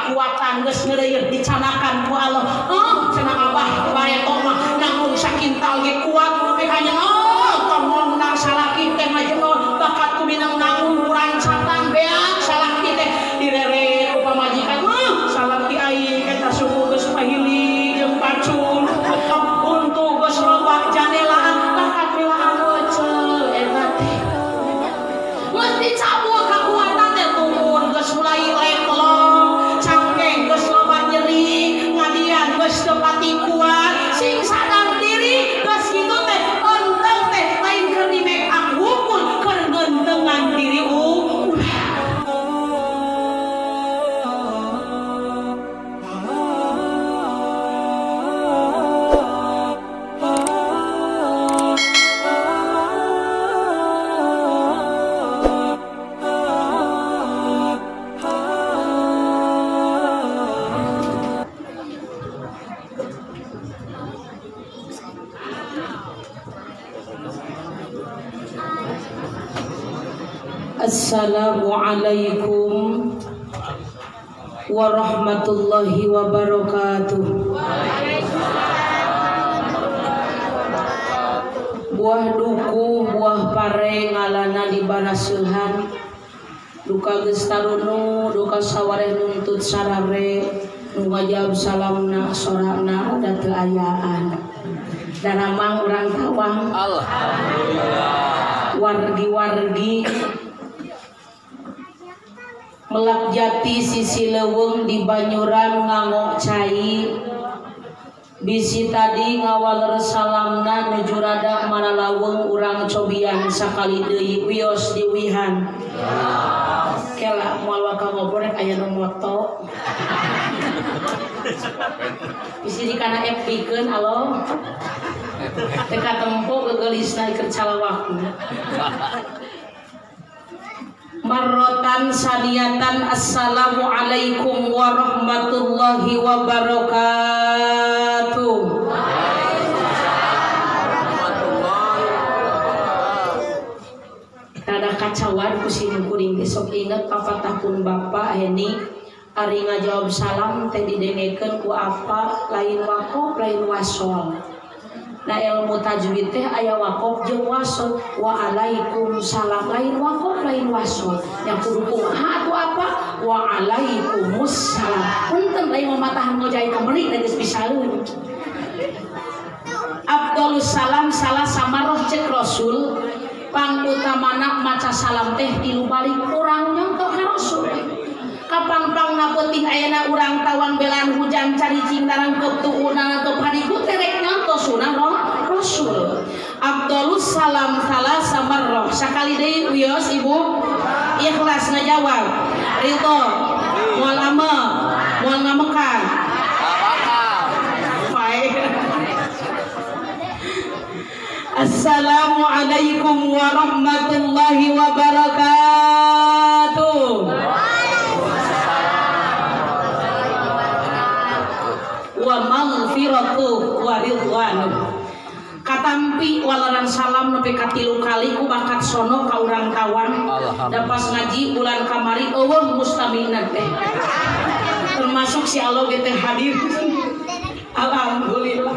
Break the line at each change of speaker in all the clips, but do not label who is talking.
Kakuatan geus ngeureuyeut dicanakan ku Allah. Oh, cenah abah bae mah nanggung sakintal ge kuat nepi ka nya tongongna salaki teh majeno bakat ku minang nanggung kurancatan beak salaki teh direre ku pamajikan mah salaki aing eta suku geus pahili jeung pacul untuk geus loba janelaan bakat milaan eceu eta teh geus dicabut kakuatan teh turun geus mulai leklong cangkeng geus loba nyeri ngadian geus teu pati kuat sing sadar diri geus kitu teh enteng teh lain keur di make up hukul keur ngentengan diri urang. Assalamualaikum warahmatullahi wabarakatuh. Buah duku, buah pare ngalana di baraseuhan. Duka geus tarunu, duka sawareh nuntut sarare, nu ngajawab salamna sorana da teu ayaan. Daramang urang Tawang. Alhamdulillah. Wargi-wargi melak jati sisi leuweung di banyuran ngangok cai bisi tadi ngawaler salamna nuju rada maralaweng urang cobian sakali deui wios diwihan kela moal waka ngobrol rek aya nu moto bisi dikana FB-keun alo teka tempo gegelisna keur calawakna. Marrotan saniatan assalamualaikum warahmatullahi wabarakatuh. Rada kacauan ku sim kuring teh sok inget papatah pun bapak Heni ari ngajawab salam teh didengekeun ku apa lain wakof lain wasol. Nah ilmu tajwid teh aya wakof jeung wasol. Wa alaikumsalam lain wakof lain wasol. Yang kudu kumaha atuh apa? Wa alaikumussalam. Punten lain mamatahan ngojai kamari da geus bisaeun. Afdhalus salam salah samaroh cek Rasul. Pangutamana maca salam teh tilu balik urang nyontoh ka Rasul. Kapangpangna penting ayana urang Tawang belaan hujan cari cinta rangkep tuuna atau padiku terek nyontoh sunah roh Rasul. Abdulus salam salah samarroh sakali deui wios ibu ikhlas ngajawab ridho moal ame moal ngamekan bae. Assalamualaikum warahmatullahi wabarakatuh. Wa maghfiratuh wa ridwanuh. Katampi walaran salam nepi ka 3 kali ku bakat sono ka urang Tawang. Da pas ngaji bulan kamari eueuh mustamina teh. Termasuk si Allah ge teh hadir. Alhamdulillah.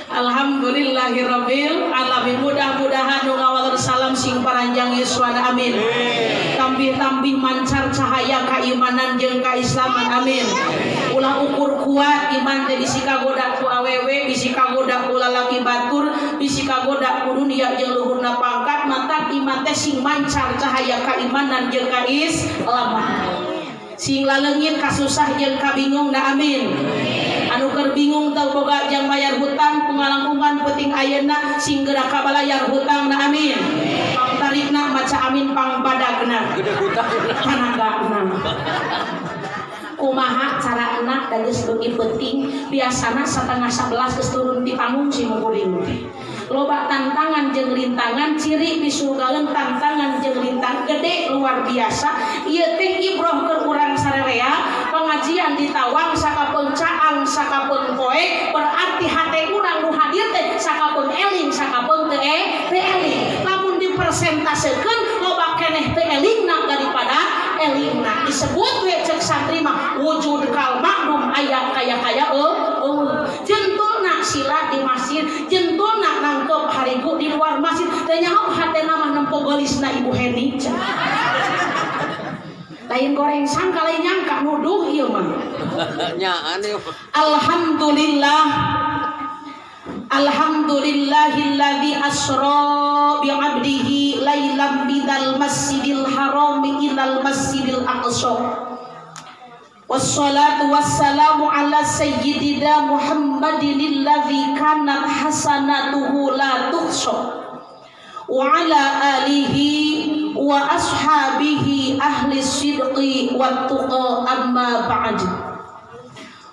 Alhamdulillahirabbil alamin. Mudah-mudahan nu ngawaler salam sing paranjang yuswana amin. Tambih-tambih mancar cahaya keimanan jeung keislaman amin. Ulah ukur kuat iman teh bisi kagoda ku awewe, bisi kagoda ku lalaki batur, bisi kagoda ku dunia jeung luhurna pangkat, mata iman teh sing mancar cahaya keimanan jeung keislaman. Sing laleungit kasusah jeung kabingung na amin. Anu keur bingung teu boga jang bayar hutang pengalangkungan penting ayeuna sing geura kabalayar hutang na amin. Pangtarikna maca amin pangbadagna. Gede hutang tanagana. Kumaha cara enak da geus beuki penting biasana 10:30 geus turun ti panggung si mukuring teh. Loba tantangan jeung rintangan ciri di surgaeun tantangan jeung rintang gede luar biasa. Ieu teh ibroh keur urang sarerea pengajian di Tawang sakapeung caang sakapeung poe berarti hate urang nu hadir teh sakapeung eling sakapeung teu eling. Lamun dipersentasekeun loba keneh teu elingna daripada elingna disebut we cek santri mah wujud kal maklum aya kaya-kaya eueuh jentulna sila di masjid jentulna nangkep harigu di luar masjid teh nyaho hatena mah nempo geulisna Ibu Heni lain goreng sangka lain nyangka nuduh ieu mah
nyaan ieu.
Alhamdulillah alhamdulillahilladzi asra bi 'abdihi lailan minal masjidil haram ilal masjidil aqsa. Wassalatu wassalamu ala sayyidina Muhammadin alladzi kanat hasanatuhu la tuhsa wa ala alihi wa ashabihi ahli sidqi wat tuqa amma ba'd.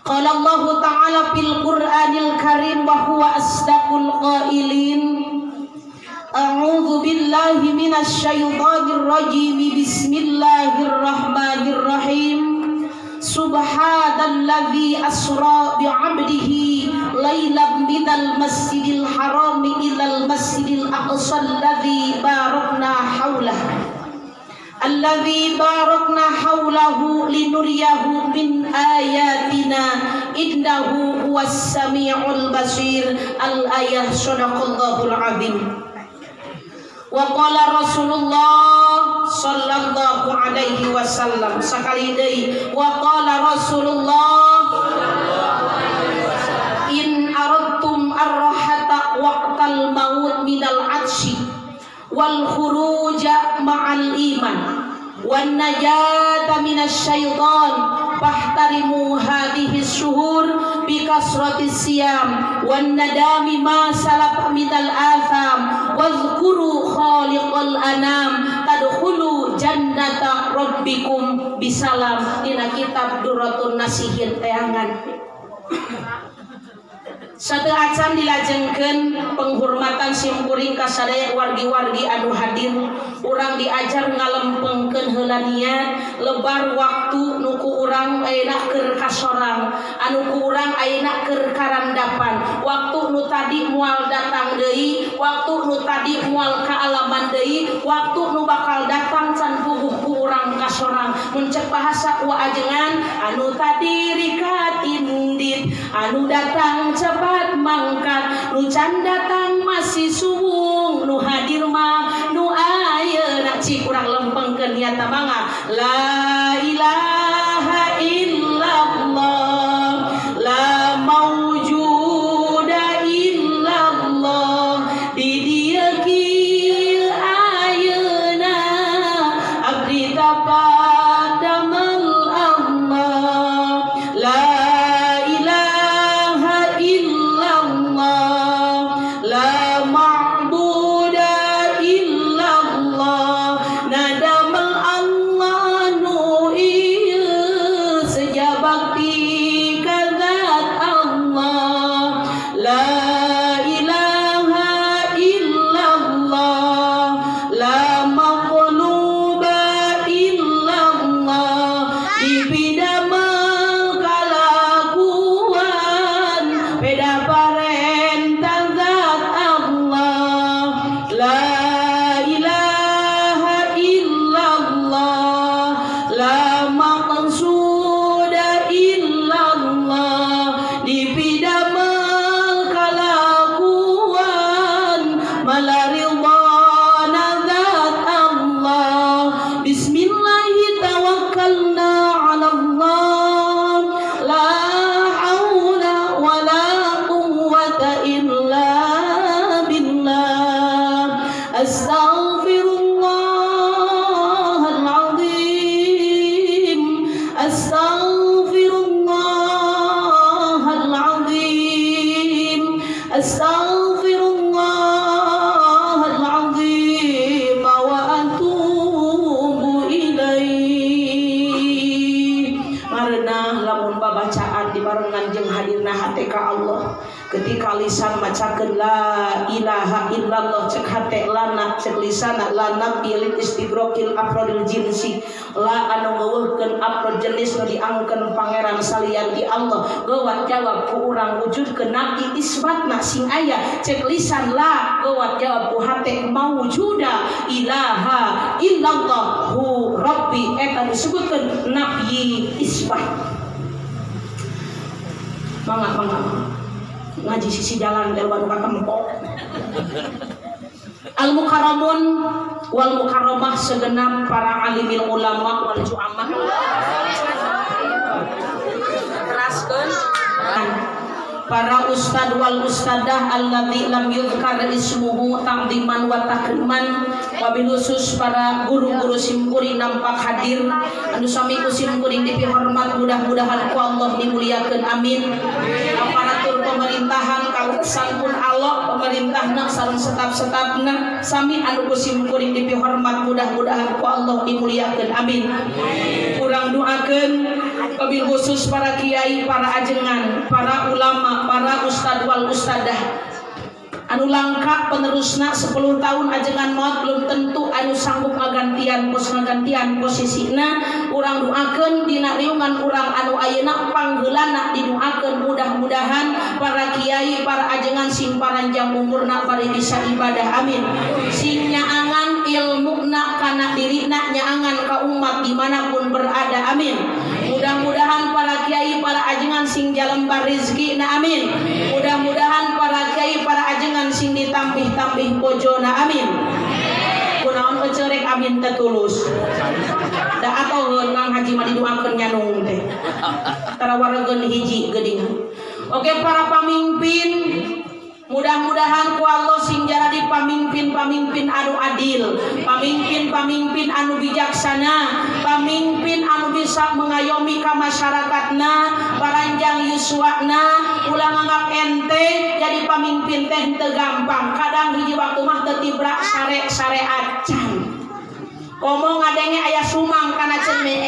Qala Allah ta'ala fil Qur'anil Karim wa huwa asdaqul qailin. A'udzu billahi minasy syaithanir rajim. Bismillahirrahmanirrahim. Subhanalladzi asra bi 'abdihi lailan minal masjidil haram ilal masjidil aqsa alladzi barakna haulahu alladzi barakna haulahu linuriyahu min ayatina innahu huwas samiul basir. Al ayah shadaqallahul azim. Wa qala Rasulullah sallallahu alaihi wasallam sakali deui wa qala Rasulullah in aradtum ar-rahata waqtal maut minal atshi wal khuruja ma'al iman wan najata minasyaitan fahtarimu hadhihi syuhur bi kasratis siyam wan nadami ma salaf minal atham wazkuru khaliqal anam tadkhulu jannata rabbikum bisalam. Dina kitab Durratun Nasihin teangan. Satu acan dilajengkeun penghormatan simkuring ka sadaya wargi-wargi anu hadir. Urang diajar ngalempengkeun heula niat lebar waktu nu ku urang ayeuna keur kasorang anu ku urang ayeuna keur karandapan. Waktu nu tadi moal datang deui, waktu nu tadi moal kaalaman deui, waktu nu bakal datang can puguh ku urang kasorang. Mun cek bahasa wa ajengan anu tadi rikat indit anu datang cepat mangkat nu can datang masih suwung nu hadir mah nu ayeuna cik urang lempengkeun niat mangga la ilaha illallah la maujuda illallah di dieu kieu ayeuna abdi tapak damel Allah la astaghfirullahal-azim wa atubu ilaih. Mareunah lamun babacaan dibarengan jeung hadirna hate ka Allah. Ketika lisan macakeun la ilaha illallah cek hate lana cek lisana lana pilih istigrokil afrodil jinsi la anu ngeuweuhkeun afrod jenis nu diangkeun pangeran salian di Allah geuwat jawab ku urang wujudkeun nabi isbatna sing aya cek lisan la geuwat jawab ku hate maujuda ilaha illallah hu Rabbi eta disebutkeun nafyi isbat. Mangga mangga ngaji sisi jalan dari baru ketempok. Al mukarramun wal mukarramah segenap para alimil ulama wal ju'amah. Teraskeun para ustad wal ustadah alladzi lam yuzkar ismuhu ta'ziman wa takriman, wabil khusus para guru-guru simkuring nampak hadir anu sami ku simkuring dipihormat, mudah-mudahan ku Allah dimuliakeun, amin. Aparatur pemerintahan kalusan pun Allah pemerintahna sareng setap-setapna sami anu ku simkuring dipihormat, mudah-mudahan ku Allah dimuliakeun, amin. Kurang doakeun wabil khusus para kiai, para ajengan, para ulama, para ustad wal ustadah anu langka penerusna 10 tahun ajengan maut belum tentu anu sanggup ngagantian pos ngagantian posisina. Urang doakeun dina riungan urang anu ayeuna panggeulana didoakeun mudah-mudahan para kiai, para ajengan sing paranjang umurna bari bisa ibadah, amin. Sing nyaangan ilmuna kana dirina, nyaangan ka umat dimanapun berada, amin. Mudah-mudahan para kiai, para ajengan sing jalembar rezekina, amin. Mudah-mudahan para kiai, para ajengan sing ditambih-tambih bojona, amin. Kunaon euceurek amin teh tulus. Da atoheun Kang Haji mah didoakeun nyanung teh. Tara waregeun hiji geuning. Oke para pamimpin, mudah-mudahan ku Allah sing jadi pamimpin-pamimpin anu adil, pamimpin-pamimpin anu bijaksana, pamimpin anu bisa mengayomi ka masyarakatna, paranjang yuswana, ulah nganggap ente jadi pamimpin teh teu gampang. Kadang hiji waktu mah teu tibra sare-sare acan. Komo ngadenge aya sumang kana cenme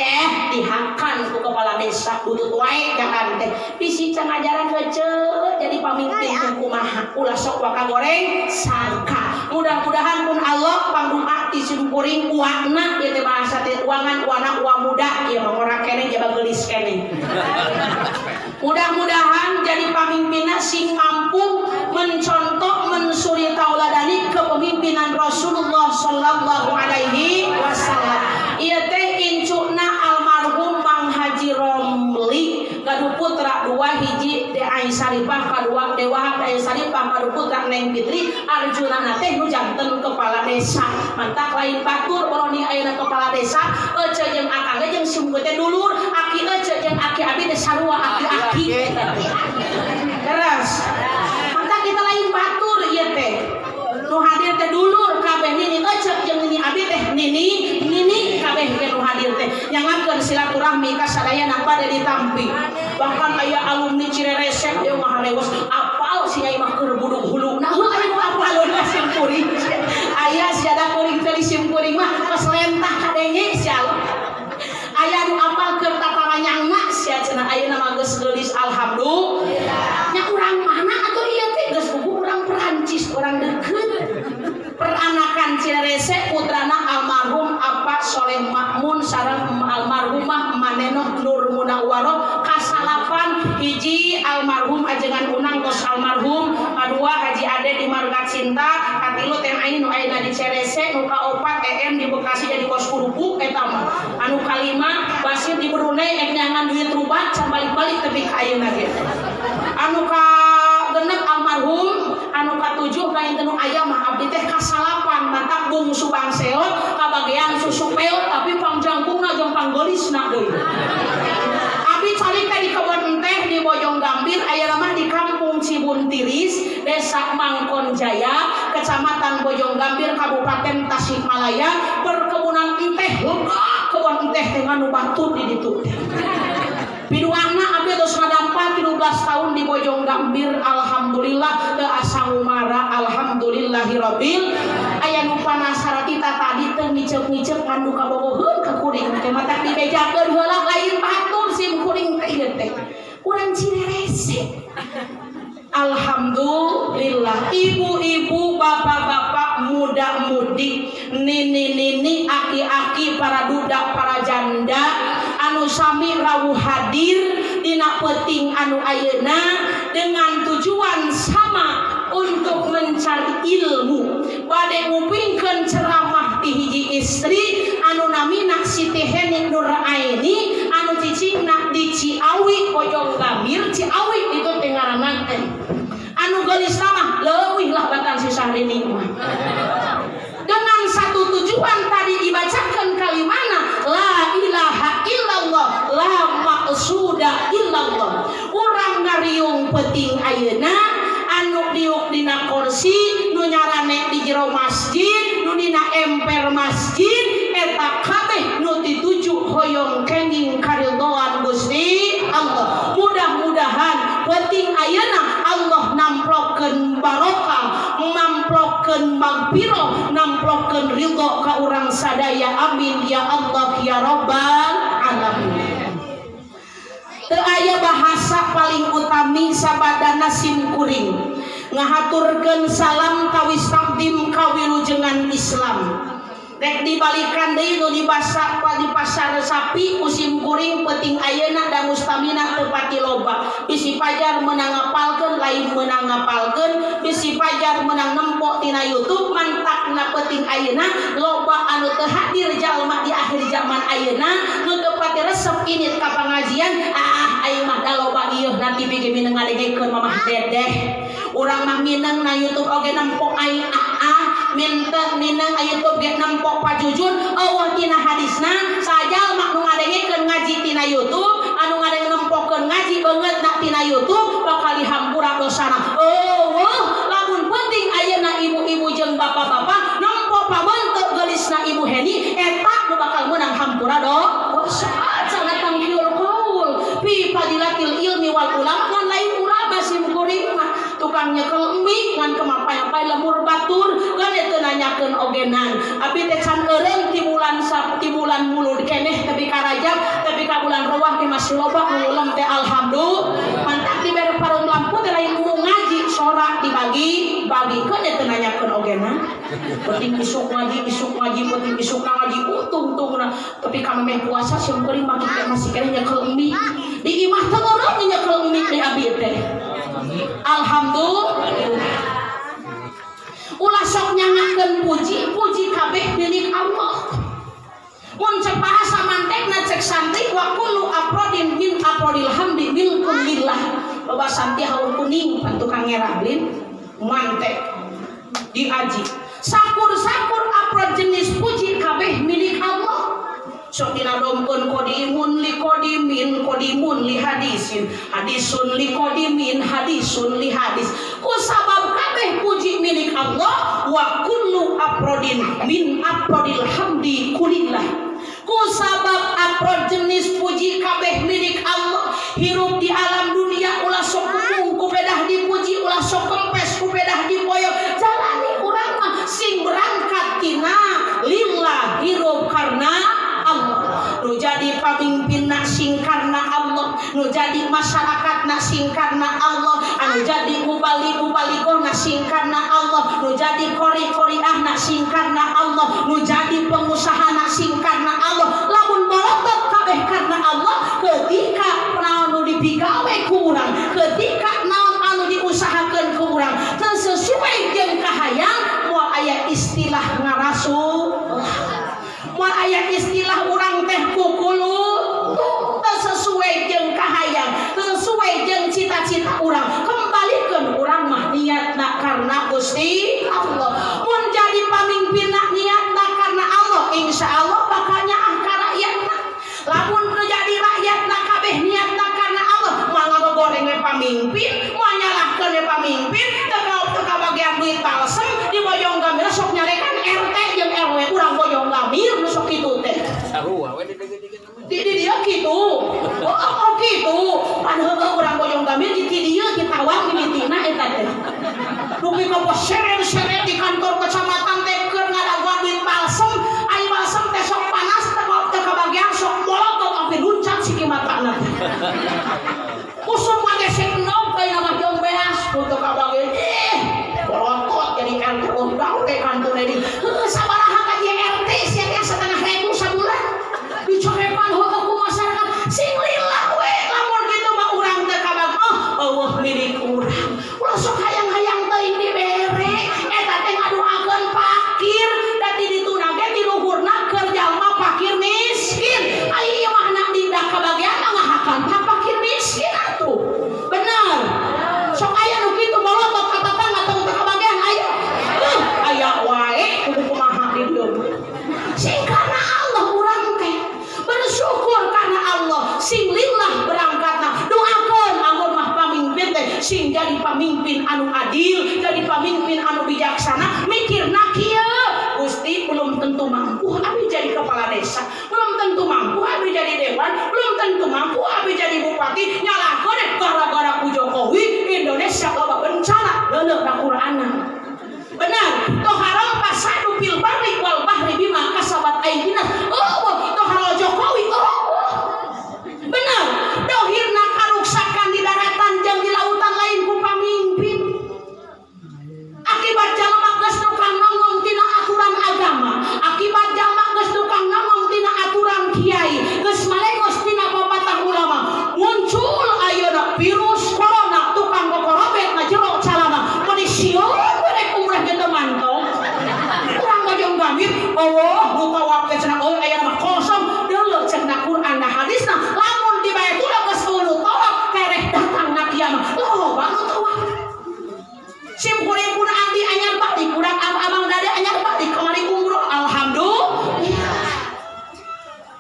dihakan ku kepala desa butut wae jangan teh bisi can ngajaran heuceut jadi pamimpin teh kumaha ulah sok waka goreng sangka. Mudah-mudahan pun Allah pangdoa ti simkuring uakna ieu teh bahasa teh uangan uana ua muda ieu mah ngora keneh jaba geulis keneh. Mudah-mudahan jadi pamimpinna sing mampu mencontoh mensuri tauladani kepemimpinan Rasulullah sallallahu alaihi wasallam. Ieu teh incuna almarhum Mang Haji Romli gaduh putra dua, hiji De Ai Saripah, kadua De Wahab Ai Saripah, gaduh putra Neng Fitri Arjuna teh nu janten kepala desa. Mantak lain batur boroni ayeuna kepala desa ece jeung akang jeung simkuring teh dulur, aki ece jeung aki abi teh sarua aki-aki. Keras. Mantak kita lain batur ieu teh. Nu hadir teh dulur kabeh nini ece jeung nini abi teh nini nini kabeh ge nu hadir teh nyangakeun silaturahmi ka sadayana bade ditampi. Bahkan aya alumni Cireresek ieu mah harewos apal si nyai mah keur buduk huluna heuh aya nu apalun ka simkuring. Aya siada kuring teh di simkuring mah geus lentah kadenge sia. Aya nu apal keur tataranyangna sia cenah ayeuna mah geus geulis alhamdulillah. Nya urang mana atuh ieu teh geus buku urang Perancis urang deukeut. Peranakan Cirerese putrana almarhum Apa Soleh Makmun sareng almarhumah Manenoh Nur Munawwaroh kasalapan hiji almarhum ajengan unang tos almarhum, kadua Haji Ade di Marga Cinta, katilu teh ain nu ayeuna di Cirese, nu kaopat EM di Bekasi jadi kos kerupuk eta mah. Anu kalima Basir di Brunei ek nyangan duit rubat can balik-balik tepi ka ayeuna ge. Anu ka genep almarhum, anu katujuh kain tenu ayam mah abdi teh kasalapan mantak bungsu bangseot kabagean susu peot tapi pangjangkungna jeung panggolisna deui. Abdi calik teh di kebon teh di Bojong Gambir aya mah di Kampung Cibuntiris, Desa Mangkon Jaya, Kecamatan Bojong Gambir, Kabupaten Tasikmalaya, perkebunan teh lega kebon teh teh nganu batur di ditu teh. Piduana abdi tos ngadampa 13 tahun di Bojong Gambir, alhamdulillah teu asa ngumara, alhamdulillahirabbil. Aya nu panasara tita tadi teh ngiceup-ngiceup ngandu kabogoheun ka kuring teh matak dibejakeun heula lain batur sim kuring teh ieu teh. Urang Cirerese. Alhamdulillah, ibu-ibu, bapak-bapak, muda-mudi, nini-nini, aki-aki, para duda, para janda anu sami rawuh hadir dina peuting anu ayeuna dengan tujuan sama untuk mencari ilmu. Bade ngupingkeun ceramah ti hiji istri anu namina Siti Heni Nur Aini anu cicingna di Ciawi Bojong Gambir. Ciawi itu teh ngaranna teh anu geulis mah leuwih lah bahkan si Syahrini mah. Dengan satu tujuan tadi dibacakan kalimana la ilaha illallah la maqsuda illallah. Urang ngariung peuting ayeuna anu diuk dina kursi, nu nyarane di jero masjid, nu dina emper masjid, eta kabeh nu dituju hoyong kenging karidhoan Gusti Allah. Mudah-mudahan peuting ayeuna Allah namplokeun barokah, namplokeun magfirah, namplokeun ridho ka urang sadaya. Amin ya Allah ya Rabbal alamin. Teu aya bahasa paling utami sabadana sim kuring ngahaturkeun salam kawis takdim kawilujengan Islam. Rek dibalikan deui nu dibasa di pasar sapi musim kuring peuting ayeuna da mustamina teu pati loba. Bisi pajar meunang ngapalkeun lain meunang ngapalkeun, bisi pajar meunang nempo tina YouTube mantakna peuting ayeuna loba anu teu hadir jalma di akhir zaman ayeuna nu teu pati resep init ka pangajian. Ah ayeuna mah da loba ieu nanti bige mineng ngadengekeun mamah dedeh. Urang mah mineng na YouTube oge nempo aing ah minta mineng YouTube ge nempo pajujun eueuh tina hadisna sajalma nu ngadengekeun ngaji tina YouTube anu ngadeng nempokeun ngaji beungeutna tina YouTube bakal dihampura dosana. Eueuh lamun penting ayeuna ibu-ibu jeung bapak-bapak nempo pabentuk geulisna Ibu Heni eta nu bakal meunang hampura dosa. Cenah tangkiul qaul fi fadilatil ilmi wal ulama ngan lain ulama sim kuring mah tukang nyekel mie ngan kemapay-apay lemur batur kan teu nanyakeun ogenan. Abi teh can eureun ti bulan ti bulan mulud keneh tepi ka Rajab tepi ka bulan Ruwah di masih loba ngulem teh alhamdulillah. Mantak dibere parum lampu teh lain mu ngaji sorak dibagi-bagi keun teu nanyakeun ogenan. Penting isuk ngaji penting isuk ngaji utung-tungna tepi ka memeh puasa sim kuring mah masih keneh nyekel mie di imah teh eureun nyekel mie di abi teh. Alhamdulillah. Ulah sok nyangakeun puji, puji kabeh milik Allah. Mun cek bahasa mantekna cek santri wa kullu afrodin min afrodil hamdi milkun lillah. Loba santri haur kuning pan tukang ngerablin mantek diaji. Sakur-sakur afrod jenis puji kabeh milik Allah. Sok dina domkeun qadimun li qadimin qadimun li hadisin hadisun li qadimin hadisun li hadis. Ku sabab kabeh puji milik Allah wa kullu afrodin min afrodil hamdi kulillah. Ku sabab afrod jenis puji kabeh milik Allah. Hirup di alam dunia ulah sok kukung ku pedah dipuji ulah sok kempes ku pedah dipoyok. Jalani urang mah sing berangkat tina lillah hirup karena Allah. Nu jadi pamimpin nak sing karena Allah, nu jadi masyarakat nak sing karena Allah, anu jadi mubali-mubaligoh nak sing karena Allah, nu jadi kori-koriah nak sing karena Allah, nu jadi pengusaha nak sing karena Allah. Lamun bolotot kabeh karena Allah, ketika naon nu dipigawe ku urang, ketika naon anu diusahakeun ku urang teu sesuai jeung kahayang, moal aya istilah ngarasu. Moal aya istilah urang teh kukulu teu sesuai jeung kahayang, teu sesuai jeung cita-cita urang. Kembalikeun urang mah niatna karena Gusti Allah. Mun jadi pamimpinna niatna karena Allah, insyaallah bakal nyaah ka rakyatna. Lamun teu jadi rakyatna kabeh niatna karena Allah, moal ngagogoreng we pamimpin, moal nyalahkeun we pamimpin, teu kabagian duit balsem di Bojong Gambir sok nyarekan RT jeung RW urang Bojong Gambir nu sok kitu teh.
Sarua we didege-dege
Di dia kitu. Oh kitu. Pan heueuh urang Bojong Gambir di dieu ditawang mimitina eta teh. Dupi ka seret-seret di kantor kecamatan teh keur ngadaguan duit balsem, ai balsem teh sok panas teu kabagian sok molotot sampai luncat siki matana. Usum ngagesek endog kaina mah jeung beas teu kabagian. Bolotot jadi RT undang teh kantone di. Heueuh sabaraha ka ieu RT sia teh 500.000 sabulan. Dicorekan heueuh ku masyarakat sing lillah we lamun kitu mah urang teu kabag oh eueuh milik urang. Ulah sok hayang-hayang teuing dibere eta teh ngadoakeun fakir da ti dituna ge ti luhurna keur jalma fakir Sing jadi pamimpin anu adil, jadi pamimpin anu bijaksana. Mikirna kieu, Gusti belum tentu mampu abi jadi kepala desa, belum tentu mampu abi jadi dewan, belum tentu mampu abi jadi bupati. Nyalahkeun gara-gara ku Jokowi Indonesia loba bencana. Leuleuk na Qur'anna. Benar, toharal pasadu fil barri wal bahri bima kasabat aydina. Oh, toharal Jokowi. Oh. Benar, dohirna karuksakan di daratan jeung di lautan lain ku pamimpin. Akibat jalma geus tukang nongong tina aturan agama, akibat jalma geus tukang nongong tina aturan kiai, geus malengos tina papatah ulama, muncul ayeuna virus corona tukang kokorobet ngajero calana. Mun sieun rek umrah ge teu mantong. Urang bojong gamir, Allah nu tawaf teh cenah euy aya mah kosong. Deuleu cenah Quran da hadisna, lamun di Baitullah geus eueuh tawaf kereh datang na kiamat. Loba nu tawaf. Sim kuring pun abdi anyar balik, kurang abang dade anyar balik kamari umroh, alhamdulillah.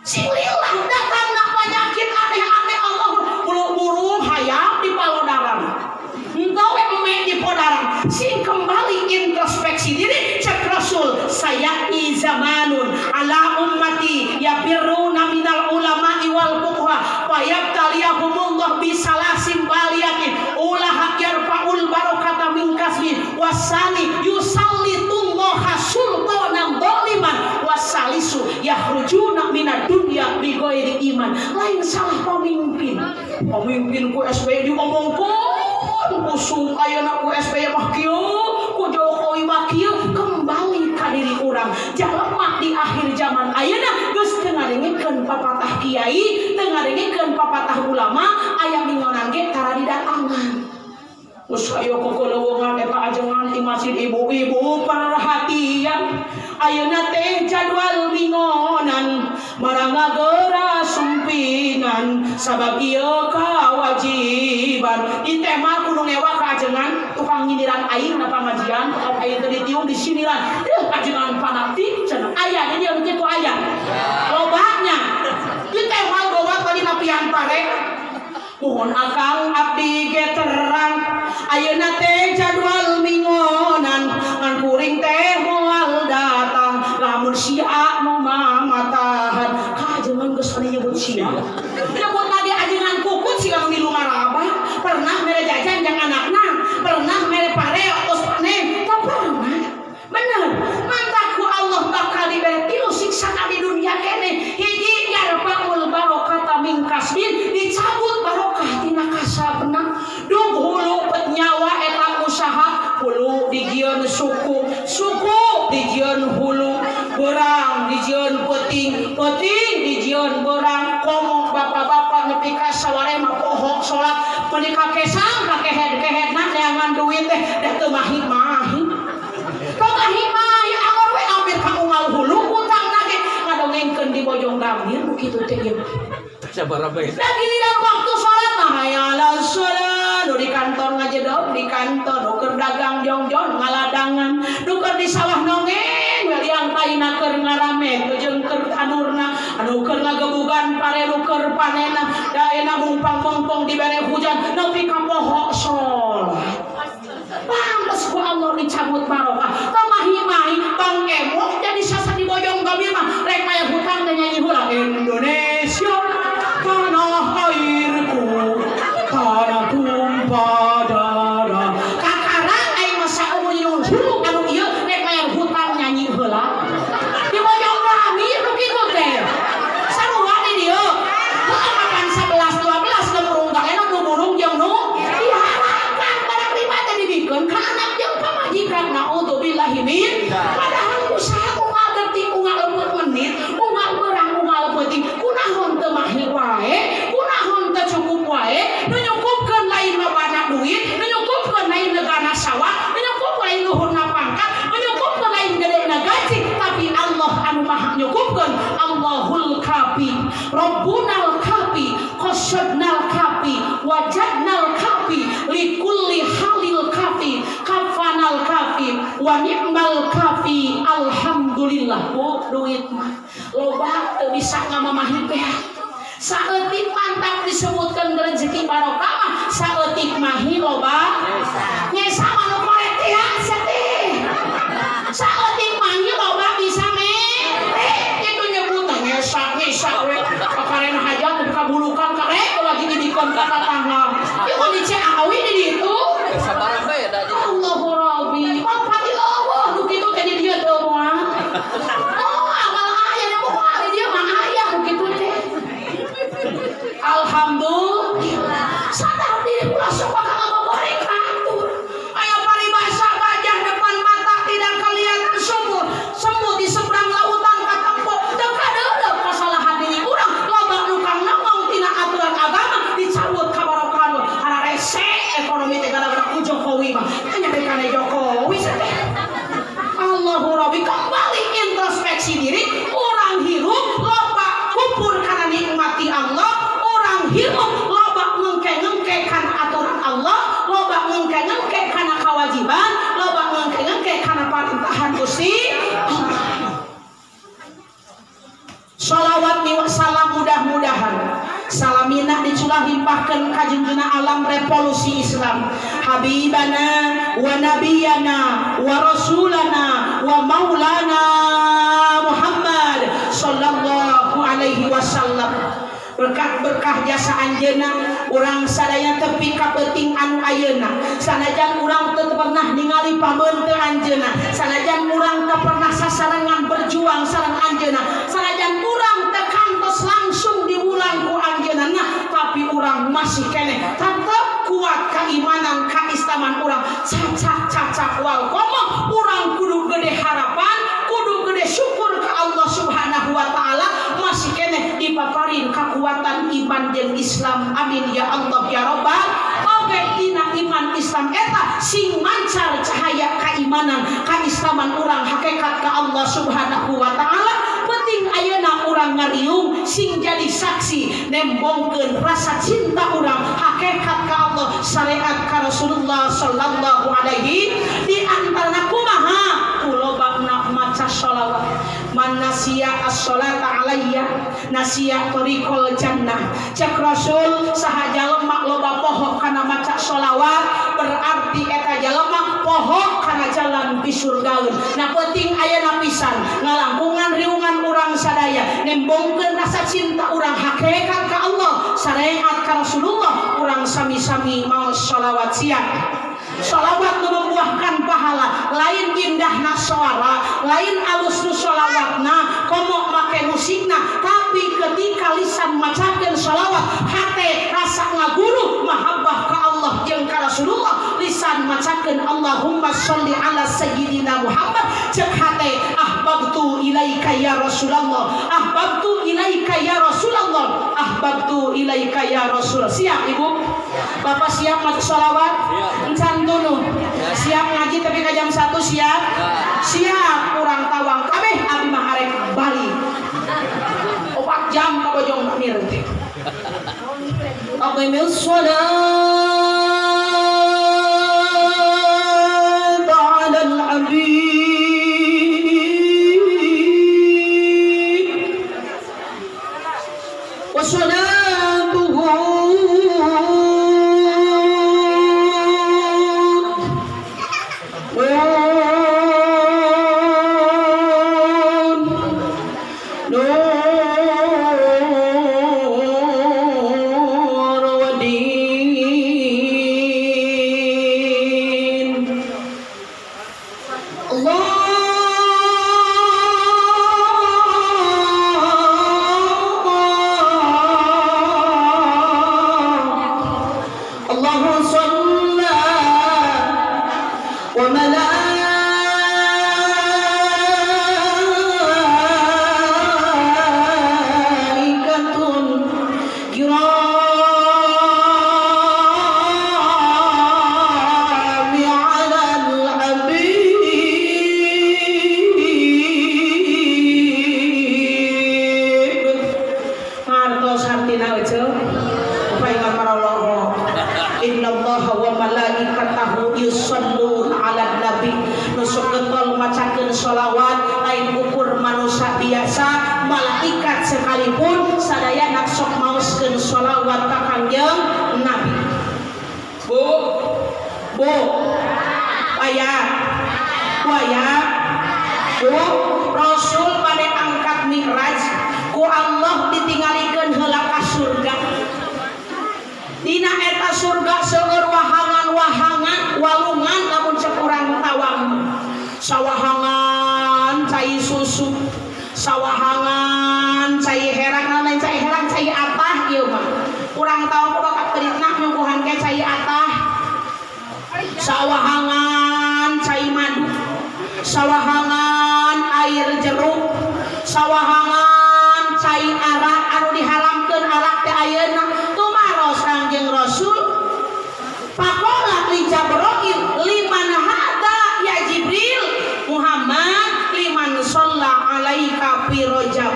Sing lillah datang na penyakit aneh-aneh Allah, buru-buru hayam di palodaran. Engkau eme di podaran. Sing kembali introspeksi diri, cek Rasul, sayati zamanun ala ummati yafirruna minal ulama'i wal fuqaha wa yabtaliyahumullah bisalasim baliyatin ulah yarfa'ul barokata min kasbin wasani yusallitullaha sultanan dhaliman wasalisu yahrujuna minad dunya bighairi iman. Lain salah pemimpin. Pemimpin ku SBY diomongkeun kusung ayeuna ku SBY mah kieu, ku Jokowi mah kieu. Kembali ka diri urang. Jalma di akhir zaman ayeuna geus teu ngadengekeun papatah kiai, teu ngadengekeun papatah ulama, aya mingonan ge tara didatangan. Geus aya kokolowongan eta ajengan di masjid ibu-ibu perhatian. Ayeuna teh jadwal mingonan marang ngagera sumpingan sabab ieu kawajiban. Di teh mah kudu ngewa ka ajengan tukang nyindiran aing na pangajian, tukang aing teu ditiung disiniran. Deuh ajengan fanatik cenah. Aya di dieu nu kitu aya. Lobanya. Di teh mah bawa tadi napian pare. Mohon akang abdi ge terang ayeuna teh jadwal mingonan ngan kuring teh moal datang lamun sia nu mamatahan. Ka ajengan geus nyebut sia. Nyebut lagi ajengan kukut sia nu milu ngarabah. Pernah mere jajan jeung anakna, pernah mere pare tos panen, teu pernah. Bener, mantak ku Allah bakal dibere tilu siksa di dunia kene. Hiji yarfa'ul barokata min kasbin, dicabut barokah tina kasabna. Dug hulu pet nyawa eta usaha, hulu dijieun suku, suku dijieun hulu, berang dijieun peuting, peuting dijieun berang. Komo bapak-bapak nepi ka sawareh mah poho salat, meuni kakesang kakehed-kehedna neangan duit teh da teu mahi-mahi. Mahi-mahi angor we ambil ka unggal hulu utang lagi ngadongengkeun di Bojong Gambir nu kitu teh ieu.
Sabaraha bae.
Da giliran waktu salat mah hayalal salat, nu di kantor ngajedog, di kantor nu keur dagang jongjon ngaladangan, nu keur di sawah nongeng we liang taina keur ngaramet jeung keur tanurna, anu keur ngagebugan pare nu keur panena, daena mungpang-mongpong dibere hujan nepi ka poho salat. Pantes ku Allah dicabut barokah. Teu mahi-mahi bang emok jadi sasa di Bojong Gambir mah rek aya hutang teh nyanyi heula Indonesia tanah airku tanah tumpah darah. Kakarang aing mah saumur nyuhun hulu anu ieu rek aya hutang nyanyi heula. Di Bojong Gambir nu kitu teh. Sarua di dieu. Heuh makan 11 12 nu burung gaena nu burung jeung nu diharapkan barang riba teh dibikeun ka anak jeung pamajikan. Naudzubillahi min. Padahal usaha unggal detik unggal leupeut menit, unggal berang unggal peuting, kunaon teu mahi wae, kunaon teu cukup wae, nu nyukupkeun lain lobana duit, nu nyukupkeun lain negana sawah, nu nyukupkeun lain luhurna pangkat, nu nyukupkeun lain gedena gaji, tapi Allah anu maha nyukupkeun. Allahul kafi, Rabbunal kafi, qasadnal kafi, wajadnal kafi, likulli halil kafi, kafanal kafi, wa ni'mal kafi. Alhamdulillah. Bu, duit mah loba teu bisa ngamamahi teh. Saeutik mantap disebutkeun rezeki barokah mah, saeutik Saeutik mahi loba nyesa mah nu korek teh sia teh. Saeutik mahi loba bisa mere. Itu nyebutna nyesa nyesa we. Pakarena hajat nepi ka bulukan karek lagi didikon ka tatangga. Ieu di Ciawi di ditu.
Sabarang bae da.
Allahu Rabbi. Pati eueuh nu kitu teh di dieu teu moal. Oh, amal aya nu moal di dieu mah aya nu kitu teh. Alhamdulillah. Sadar diri ulah sok bakal ngagoreng batur. Aya paribasa gajah depan mata tidak kelihatan sumur. Semut di seberang lautan katempo teu kadeuleuh kasalahan diri urang. Loba nu kang nongong tina aturan agama dicabut kabarokan. Hararese ekonomi teh gara-gara ku Jokowi mah. Nyarikane Jokowi teh. Allahu Rabbi, kembali introspeksi diri, orang hirup loba kufur kana nikmati Allah, orang hirup loba ngengke-ngengke kana aturan Allah, loba ngengke-ngengke kana kewajiban, loba ngengke-ngengke kana perintahan Gusti Allah. Sholawat miwah salam mudah-mudahan salamina diculah limpahkan ka junjuna alam revolusi Islam habibana wa nabiyana wa rasulana wa maulana Muhammad sallallahu alaihi wasallam. Berkah-berkah jasa anjeunna urang sadaya tepi ka peuting anu ayeuna. Sanajan urang teu pernah ningali pameunte anjeunna, sanajan urang teu pernah sasarengan berjuang sareng anjeunna, sanajan urang teu kantos langsung diulang ku anjeunna, nah, tapi urang masih keneh tetep kuat keimanan keislaman urang. Cacak-cacak wal komo urang kudu gede harapan, kudu gede syukur ka Allah Subhanahu wa taala, masih keneh dipaparin kekuatan iman jeung Islam. Amin ya Allah ya Rabbal. Oge dina iman Islam eta sing mancar cahaya keimanan keislaman urang hakikat ka Allah Subhanahu wa taala. Penting ayeuna urang ngariung sing jadi saksi nembongkeun rasa cinta urang hakikat ka Allah, syariat ka Rasulullah sallallahu alaihi. Di antarana kumaha kulobana maca sholawat. Man nasiya as-sholata alayya nasiya tariqal jannah. Cek Rasul saha jalema loba poho kana maca sholawat berarti eta jalema poho kana jalan di surgaeun. Nah penting ayeuna pisan ngalangkungan riungan urang sadaya nembongkeun rasa cinta urang hakikat ka Allah, syariat ka Rasulullah, urang sami-sami maos sholawat siang. Sholawat nu membuahkan pahala, lain indahna suara, lain alus nu sholawatna, komo make musikna, tapi ketika lisan macakeun sholawat, hate rasa ngaguru mahabbah ka Allah jeung ka Rasulullah, lisan macakeun Allahumma sholli ala sayyidina Muhammad, cek hate ahbabtu ilaika ya Rasulullah, ahbabtu ilaika ya Rasulullah, ahbabtu ilaika ya Rasul. Siap Ibu? Bapak siap maca sholawat? Encan tunu. Siap ngaji tapi ka jam 1 siap? Siap. Urang tawang kabeh abi mah arek bali. 4 jam ka Bojong Amir teh. Aqimis shalat 'alal habib wa salatuhu sholawat lain ukur manusia biasa, malaikat sekalipun sadaya nak sok maoskeun sholawat ka Kangjeng Nabi. Bu, Dina eta surga seueur wahangan-wahangan walungan lamun cek urang tawang sawahangan cai susu sawahangan cai herang lain cai herang cai atah ieu mah urang tawang ku bakat peritna nyungguhan ke cai atah sawahangan cai madu sawahangan air jeruk sawahangan cai arak anu diharamkeun arak teh ayeuna tumaros Kangjeng Rasul faqala li Jibril liman hada ya Jibril Muhammad liman shalla alaika fi rajab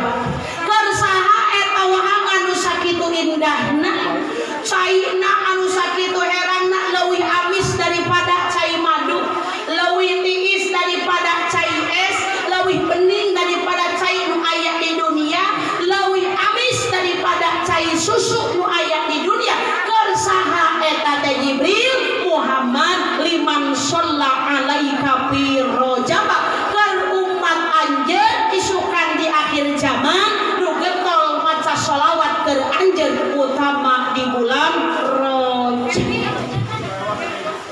keur saha eta wahangan nu sakitu indahna caina anu sakitu herangna leuwih amis daripada cai madu leuwih tiis daripada cai es leuwih bening daripada cai nu aya di dunia leuwih amis daripada cai susu nu aya di dunia keur saha eta teh Jibril Muhammad liman shalla alaika fi rajab keur umat anjeun isukan di akhir zaman nu getol maca sholawat keur anjeun utama di bulan Rajab.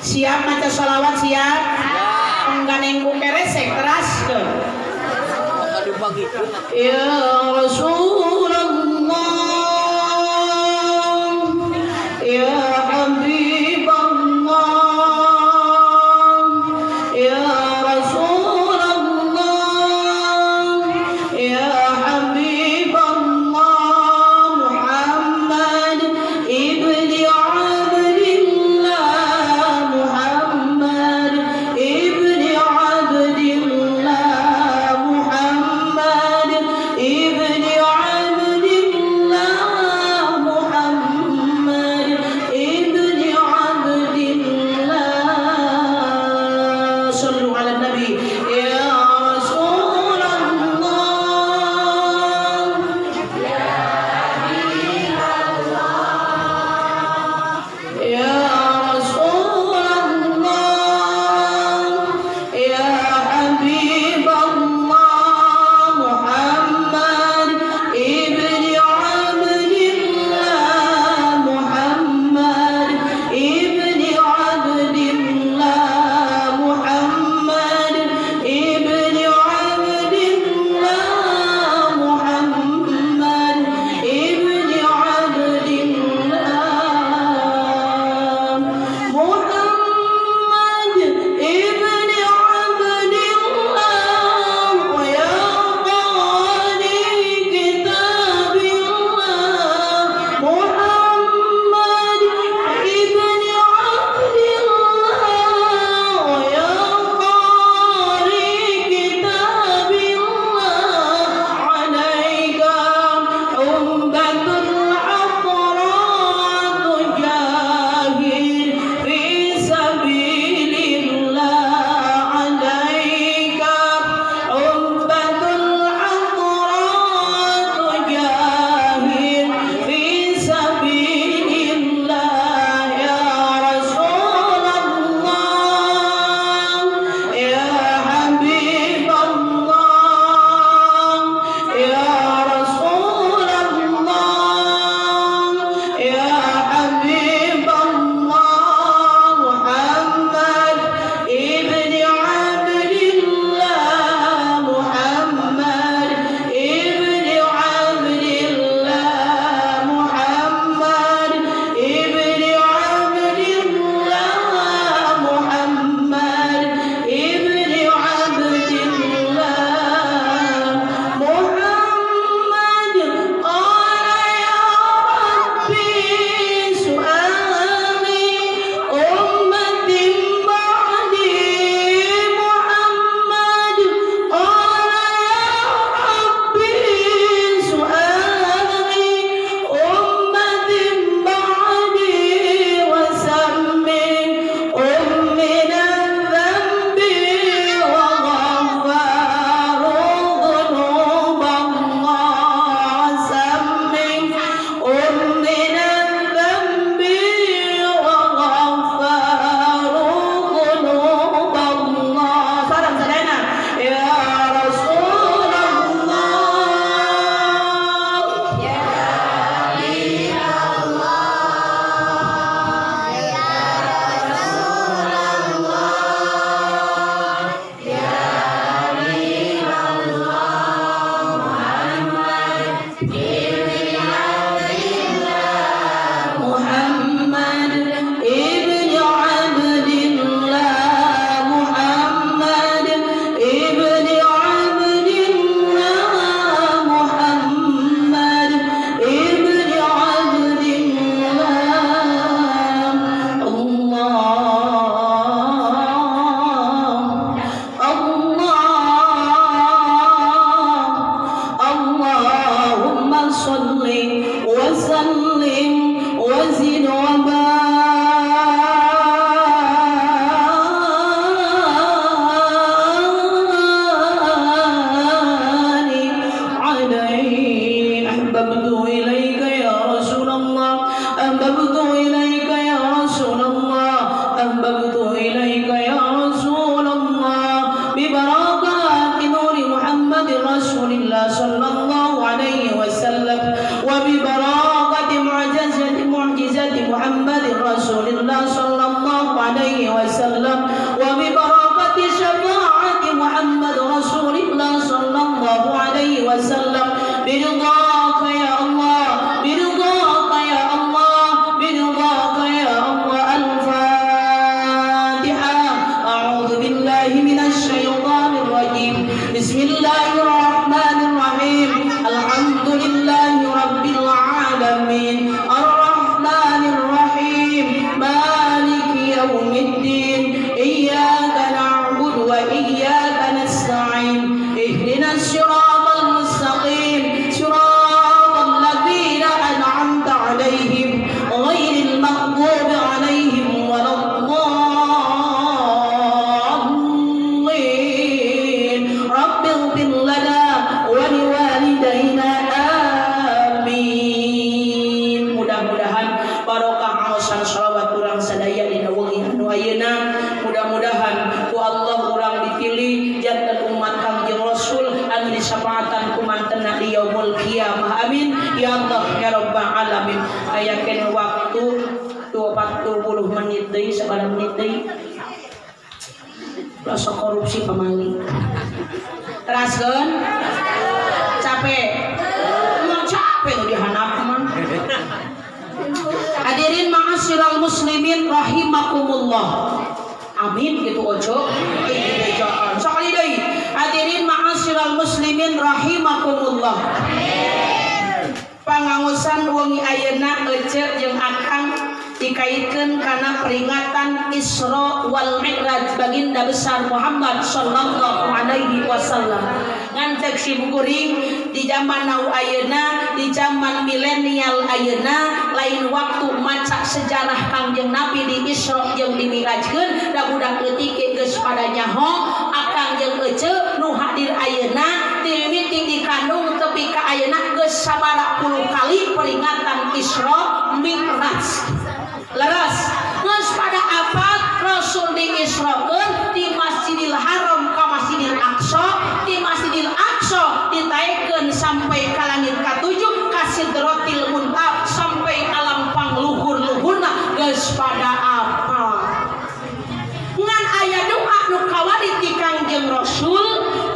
Siap maca sholawat siap? Engganeng ku keresek teraskeun. Ya Rasulullah ya Habiballah ya Rasulullah ya Habiballah Muhammad ibni Abdillah Muhammad ibni Abdillah Muhammad ibni Abdillah Rasulillah sallallahu alaihi wasallam wa bi barakati syafaati Muhammad Rasulillah sallallahu alaihi wasallam biridhaka ya Allah, biridhaka ya Allah, biridhaka ya Allah. Al-Fatihah. A'udzu billahi minasy syaithanir rajim. Bismillahirrahmanirrahim. Alhamdulillahi rabbil alamin. Arrahmanir rahim. Maliki yaumiddin. Iyyaka na'budu wa iyyaka nasta'in. Ihdinas siratal mustaqim. Siratal ladzina an'amta 'alaihim ghairil maghdubi 'alaihim waladdallin. Rabbighfir lana wa liwalidayna amin. Mudah-mudahan barokah aosan shalawat urang sadaya dina wengi anu ayeuna. Mudah-mudahan ku Allah urang dipilih janten umat Kangjeng Rasul anu disapaatan ku mantena di yaumul qiyamah. Amin ya Allah ya rabbal alamin. Aya keneh waktu 40 menit deui, sabaraha menit deui. Rasa korupsi pamali. Teraskeun? Capek? Emang capek tuh dihanap mah. Hadirin ma'asyiral muslimin rahimakumullah. Amin gitu ojo. Bejaan. Sakali deui. Hadirin ma'asyiral muslimin rahimakumullah. Pangangosan wengi ayeuna ece jeung akang dikaitkeun kana peringatan Isra wal Mi'raj baginda besar Muhammad sallallahu alaihi wasallam. Ngan cek si kuring di zaman now ayeuna, di zaman milenial ayeuna, lain waktu maca sejarah Kangjeng Nabi di Isra jeung di Mi'rajkeun, da budak leutik geus pada nyaho akang jeung ece nu hadir ayeuna ti mimiti dikandung tepi ka ayeuna geus sabaraha puluh kali peringatan Isra Mi'raj. Leres geus pada apal Rasul diisrokeun di Masjidil Haram ka Masjidil Aqsa, di Masjidil Aqsa ditaekkeun sampai ka langit katujuh ka Sidratil Muntaha sampai alam pangluhur-luhurna geus pada apal. Ngan aya doa nu kawari ti Kangjeng Rasul,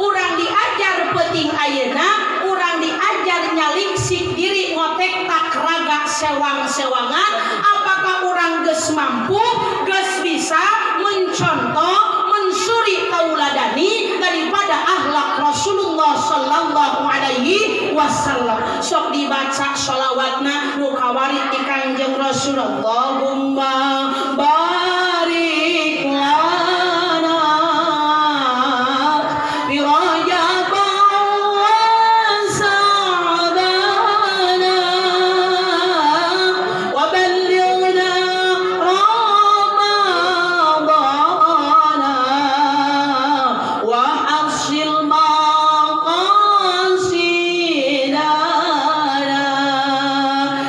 urang diajar peuting ayeuna, urang diajar nyalingsik diri ngotek tak raga sewang-sewangan. Apakah urang geus mampu, geus bisa mencontoh, mensuri tauladani daripada akhlak Rasulullah sallallahu alaihi wasallam. Sok dibaca sholawatna nu kawari ti Kangjeng Rasul. Allahumma barik lana bi rajab wa sa'bana wa ballighna ramadana wa hasil maqasidana.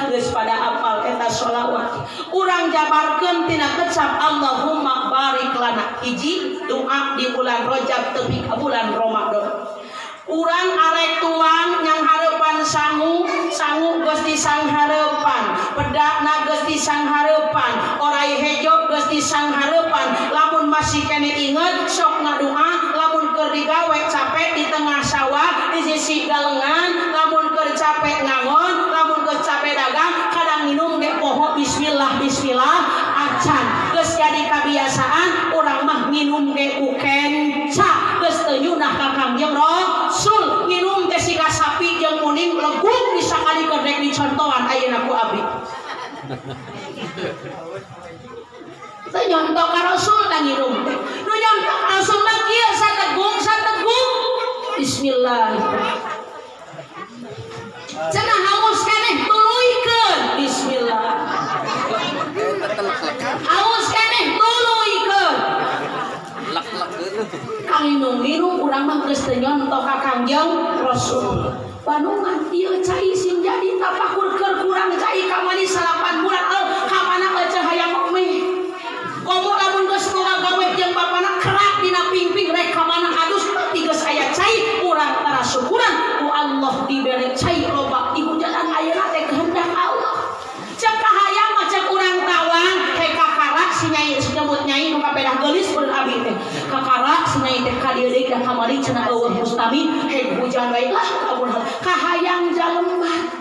Geus pada apal eta sholawat. Urang jabarkeun tina kecap Allahumma barik lana. Hiji doa di bulan Rajab tepi ka bulan Ramadan. Urang arek tuang yang hareupan sangu, sangu geus disanghareupan, pedakna geus disanghareupan, orai hejo geus disanghareupan. Lamun masih kene inget sok ngadoa, lamun keur digawe capek di tengah sawah, di sisi galengan, lamun keur capek ngangon, lamun keur capek dagang, kadang minum ge poho bismillah bismillah acan. Geus jadi kabiasaan urang mah minum ge ku kenca, geus teu nyunah ka Kangjeng Rasul. Minum teh siga sapi jeung muning legung bisa kali keur rek dicontohan ayeuna ku abdi. Teu nyontoh ka Rasul da nginum teh. Nu nyontoh ka Rasul mah kieu sategung sategung bismillah. Cenah haus keneh tuluykeun bismillah. Haus keneh tuluykeun. Kang minum urang mah geus teu nyontoh ka Kangjeng Rasul. Bandungan ieu cai sing jadi tapakur keur kurang cai kamari 8 bulan ka mana ece hayang meh. Komo lamun geus boga gawe jeung bapana kerak dina pingping rek ka mana adus tapi geus aya cai urang tara syukuran ku Allah dibere cai loba di hujanan ayeuna teh kehendak Allah. Cek kahayang mah cek urang tawang hek kakarak tami heg hujan wae lah lamun kahayang jalema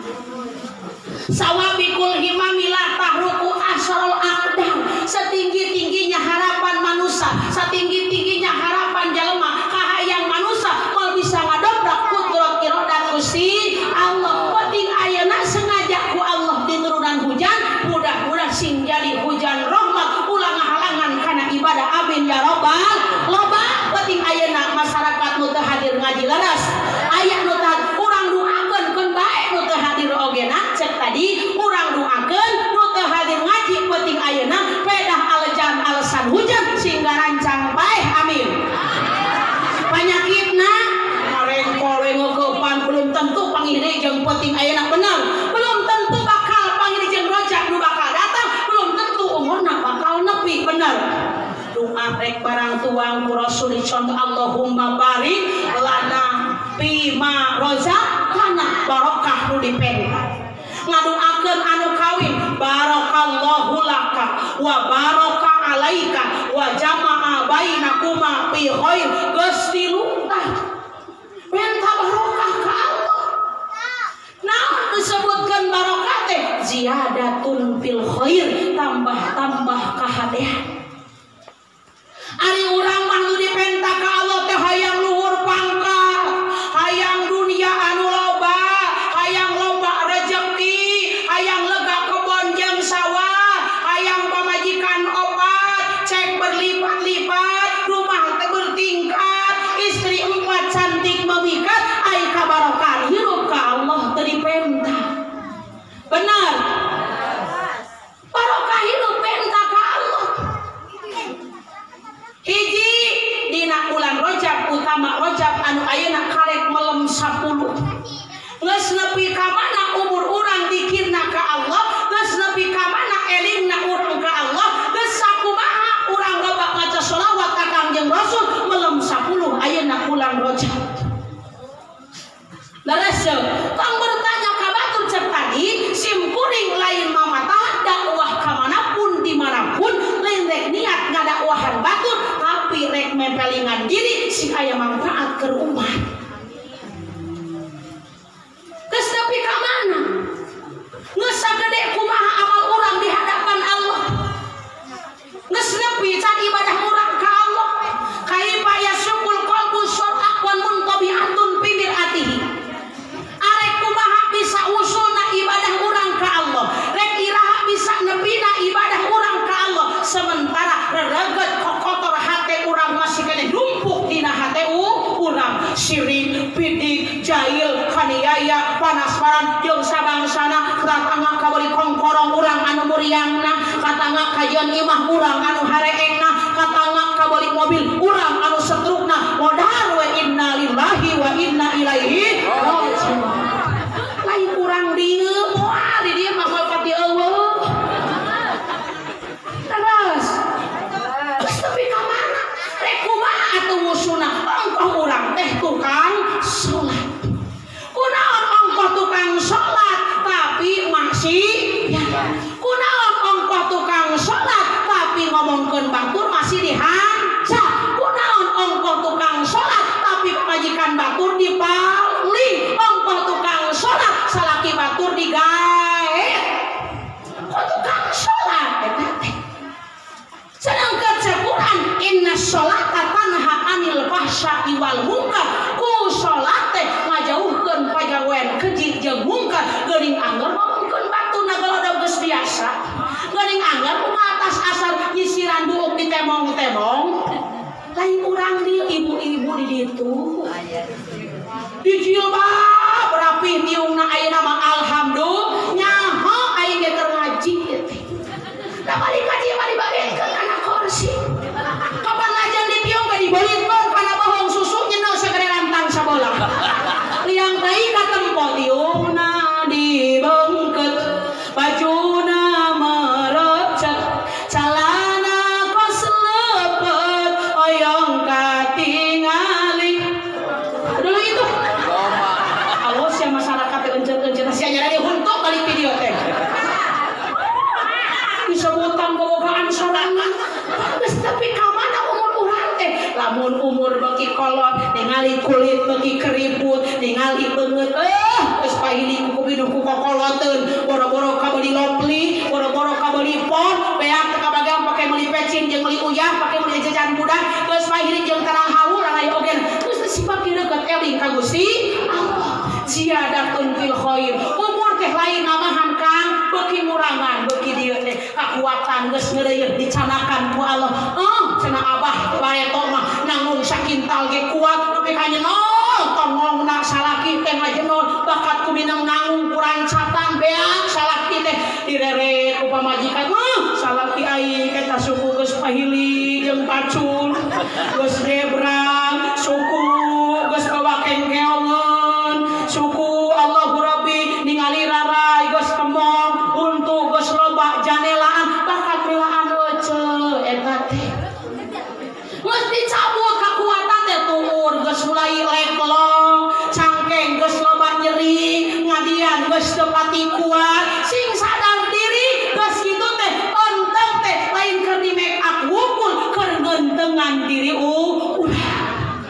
sawabikul himami la tahruku asrul aqdam. Setinggi-tingginya harapan manusia, setinggi-tingginya harapan jalma, kahayang manusia moal bisa ngadobrak kudrat iradat Gusti Allah. Penting ayeuna sengaja ku Allah diturunan hujan, mudah-mudahan sing jadi hujan rahmat ulah ngahalangan kana ibadah, amin ya rabbal. Loba penting ayeuna masyarakat nu teu hadir ngaji leres, aya nu teu urang doakeun keun bae nu teu hadir ogena cek tadi urang doakeun nu teu hadir ngaji penting ayeuna pedah aljan alasan hujan sehingga rancang bae, amin. Panyakitna marengkol we ngeukepan belum tentu pangide jeung penting ayeuna bener, belum tentu bakal pangide jeung rojak nu bakal datang, belum tentu umurna bakal nepi bener. Doa rek barang tuang ku Rasul contoh Allahumma barik lana bima rozaqtana, barokah nu dipenta. Ngadoakeun anu kawin barakallahu laka wa baraka alaika wa jama'a bainakuma fi khair, geus tilu tah minta barokah ka Allah. Naon disebutkeun barokah teh? Ziyadatun fil khair, tambah-tambah kahadean. Ari urang mah nu dipenta ka Allah teh hayang luhur pangkat, hayang dunia anu loba, hayang loba rezeki, hayang lega kebon jeung sawah, hayang pamajikan opat, cek berlipat-lipat, rumah teh bertingkat, istri empat cantik memikat, ai kabarokan hirup ka Allah teu dipenta. Benar? Barokah hirup penta ka Allah. Hiji dina bulan Rajab utama Rajab anu ayeuna karek melem 10. Geus nepi ka mana umur urang dikirna ka Allah, geus nepi ka mana elimna urang ka Allah, geus sakumaha urang loba maca sholawat ka Kangjeng Rasul melem 10 ayeuna bulan Rajab. Leres tong bertanya ka batur cek tadi simkuring lain mamatah dakwah ka manapun dimanapun lain rek niat ngadakwahan batur tapi rek mempelingan diri sing aya manfaat ke umat. Geus nepi ka mana? Geus sagede kumaha amal urang di hadapan Allah. Geus nepi can ibadah urang ka Allah. Kaifa yasukul qalbu sar'an muntabi'atun fi mir'atihi. Arek kumaha bisa usulna ibadah urang ka Allah, rek iraha bisa nepina ibadah urang ka Allah, sementara rereget kokotor hate urang masih keneh numpuk dina hate urang, sirik, pidik, jahil, kaniaya, panas-paran jeung sabangsana, katangga kabeli kongkorong urang anu muriangna, katangga kajeun imah urang anu hareengna, katangga kabeli mobil urang anu setrukna, modar we innalillahi wa inna ilaihi raji'un. Lain urang dieu moal di dieu mah moal pati eueuh. Terus geus tepi ka mana? Rek kumaha atuh wusuna? Ongkoh urang teh tukang salat. Kunaon ongkoh tukang salat tapi masih ya. Kunaon ongkoh tukang salat tapi ngomongkeun batur masih dihanca. Kunaon ongkoh tukang salat tapi pamajikan batur dipaling. Ongkoh tukang salat salaki batur digaet. Kok tukang salat eta teh? Sedangkan Quran inna sholata tanha anil fahsya'i wal munkar. Ku salat teh ngajauhkeun pagawean keji jeung mungkar. Geuning angger ngomongkeun batur nagalodog geus biasa. Geuning angger ku atas asar nyisiran buuk di temong-temong. Lain urang dieu ibu-ibu di ditu. Di jilbab rapi tiungna ayeuna mah alhamdulillah nyaho aing ge keur ngaji teh. Da balik ngaji mah dibagekeun kana kursi. Kapan lajeng ditiung ge dibeulikeun kana bohong susu nyeuneu sagede rantang sabola. Liang tai katempo tiungna dibeungkeut, bajuna merecet, calana kos lepet, oyong katingali. Dulu itu. Ningali kulit beuki keriput, ningali beungeut geus pahili ku kubiduh ku kokoloteun, boro-boro kabeuli lopli, boro-boro kabeuli pon, beak teu kabagian pake meuli pecin jeung meuli uyah, pake meuli jajan budak, geus pahili jeung tanah hawu lalai oge. Geus semakin deukeut eling ka Gusti Allah. Ziyadatun fil khair. Umur teh lain namahan Kang, beuki murangan, beuki dieu teh kakuatan geus ngeureuyeuh dicanakan ku Allah. Cenah abah bareto mah nanggung sakintal ge kuat nepi ka nyenol tongongna salaki teh ngajenol bakat ku minang nanggung kurancatan beak salaki teh direret ku pamajikan. Salaki aing eta suku geus pahili jeung pacul geus debrang suku geus bawa kengkeongeun suku Allahu Rabbi ningali rarai geus kemong untu geus loba janelaan bakat melaan euceu eta teh geus dicabut kakuatan teh tuur geus mulai leklong cangkeng geus loba nyeri ngadian geus teu pati kuat sing sadar diri geus kitu teh enteng teh lain keur di make up wukul keur ngentengan diri urang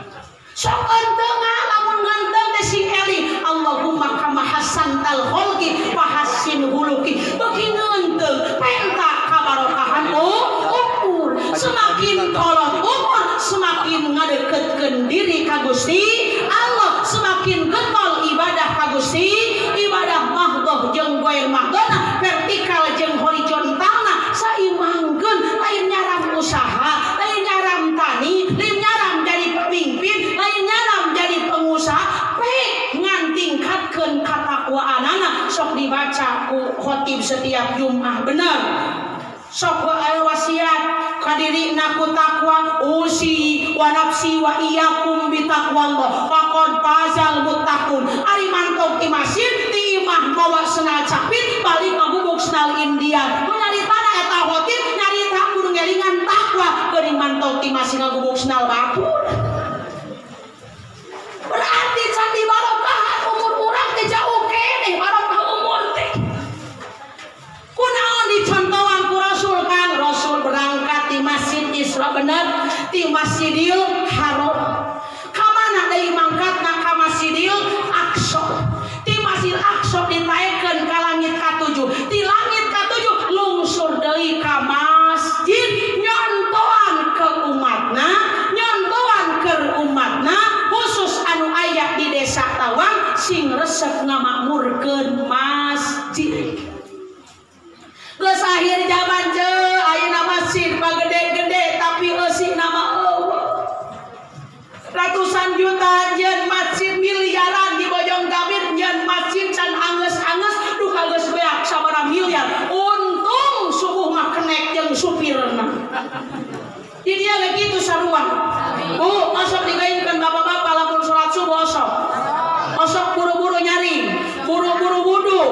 sok entengan lamun ngenteng teh sing eling Allahumma kama hasantal khalqi wa hassin huluki beuki ngenteng penta kabarokahan umur semakin kolot umur semakin ngadeketkeun diri ka Gusti Allah semakin getol ibadah ka Gusti ibadah mahdoh jeung goer mahdona vertikal jeung horizontalna saimangkeun lain nyaram usaha lain nyaram tani lain nyaram jadi pemimpin lain nyaram jadi pengusaha baik ngan tingkatkeun katakwaanana sok dibaca ku khotib setiap Jumat bener sok wasiat kadirina ku takwa usi wa nafsi wa iyyakum bi taqwallah faqad fazal muttaqun ari mantog ti masjid ti imah mawa senal capit balik ngagubuk senal India nu nyaritana eta khotib nyarita kudu ngelingan takwa geuning mantog ti masjid ngagubuk senal batur berarti can dibarokahan umur urang teh jauh keneh barokah umur teh kunaon dicontohan ku Rasul Kang Rasul berangkat di Masjid Isra bener di Masjidil Haram ka mana deui mangkatna ka Masjidil Aqsa di Masjid Aqsa ditaekeun ka langit katujuh di langit katujuh lungsur deui ka masjid nyontohan ke umatna nyontohan ke umatna khusus anu aya di desa Tawang sing resep ngamakmurkeun masjid. Geus akhir zaman je ayeuna masjid pagede-gede tapi eusi nama eueuh. Ratusan juta nyeun masjid miliaran di Bojong Gambir nyeun masjid can anggeus-anggeus duka geus beak sabaraha miliar. Untung subuh mah kenek jeung supirna. Di dia ge kitu sarua. Bu, osok digainkeun bapak-bapak lamun salat subuh osok. Osok buru-buru nyaring, buru-buru wudu.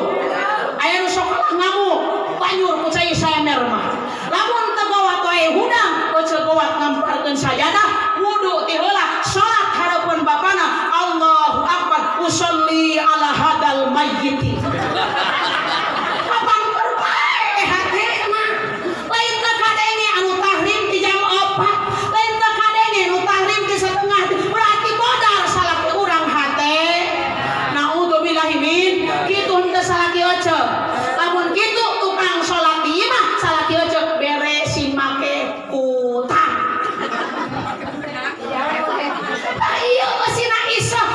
Aya nu sok kalah ngamuk, banyur ku cai saemer mah. Lamun teu gawat wae hudang, euceu gawat ngamparkeun sajadah, wudu ti heula, salat hareupeun bapana, Allahu akbar, usolli ala hadal mayyiti. Kapan berbae hatena? Lain teu kadenge anu tahrim ti jam 4, lain teu kadenge anu tahrim ti setengah, berarti modal salaki urang hate. Naudzubillahi min, kitu henteu salaki euceu. Lamun kitu tukang salat di imah salaki euceu bere sing make kutang. Tah ieu geusina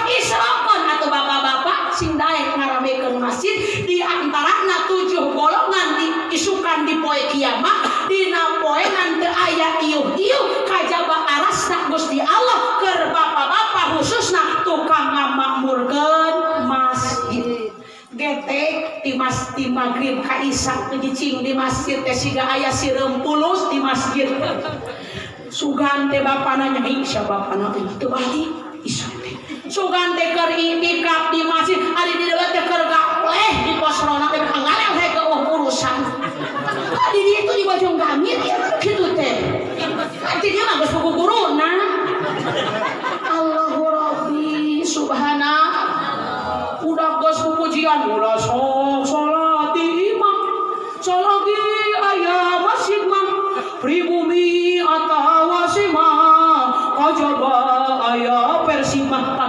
isrokeun atuh bapak-bapak sing daek ngaramekeun masjid di antarana 7 golongan diisukan di poe kiamat dina poenan teu aya iuh-iuh kajaba arasna Gusti Allah keur bapak-bapak khususna tukang ngamakmurkeun masjid. Getek di masjid maghrib ka isya cicing di masjid teh siga aya sireum pulus di masjid. Sugan teh bapana nyai sia bapana teu balik isya teh. Sugan teh keur itikaf di masjid ari di dieu teh keur gapleh di kosrona teh ngaleleh ke urusan. Di dieu itu di Bojong Gambir ieu kitu teh. Di dieu mah geus guguruna. Allahu Rabbi subhana. Udah geus pujian ulah sok salat di imah salagi aya masjid mah pribumi atawa sima kajaba aya persimah.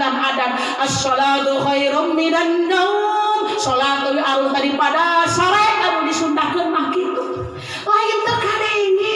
panggilan adan as-salatu khairum minan naum salat leuwih alus daripada sare anu disundahkeun mah kitu lain teu kadenge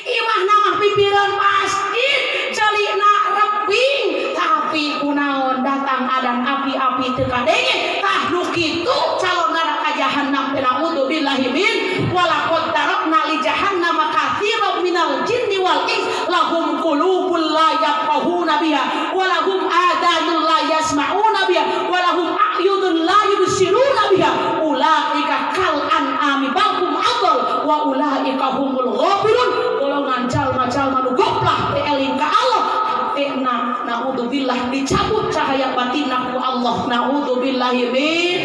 imahna mah pipireun masjid ceulina rebing tapi kunaon datang adan api-api teu kadenge tah nu kitu calon neraka jahannam naudzubillahi min walaqad tarakna li jahannama katsiran minal jinni wal ins lahum qulubul la yafqahuna biha wa lahum adanul la yasma'una biha wa lahum a'yunun la yubsiruna biha ulaika kal an'ami bal hum adall wa ulaika humul ghafilun golongan jalma-jalma nu goplah teu eling ka Allah na naudzubillah dicabut cahaya batinna ku Allah naudzubillahi min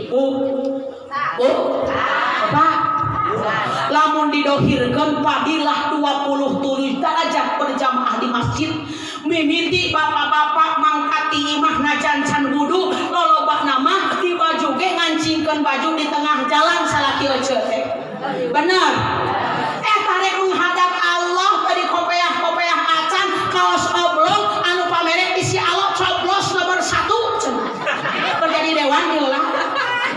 bu bu Pak lamun didohirkeun fadilah 27 derajat berjamaah di masjid mimiti bapak-bapak mangkati imah najan can wudu lolobah nama di baju ge ngancingkeun baju di tengah jalan salaki ece teh bener tarek menghadap Allah tadi kopeah-kopeah acan kaos oblong anu pamerek isi alok coblos nomor 1 cenah terjadi dewan heula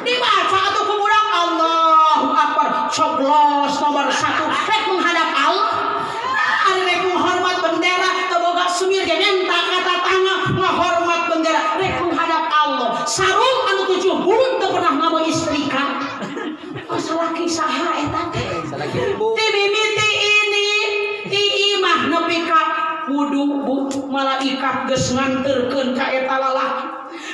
dibaca atuh ku budak Allahu Akbar coblos nomor 1 rek menghadap Allah nah, ari rek menghormat bendera teu boga semir ge menta ka tatangga ngahormat bendera rek menghadap Allah sarung anu 7 bulan teu pernah ngamo istrika oh salaki saha eta teh ti mimiti ini ti imah nepi ka wudu bu malaikat geus nganterkeun ka eta lalaki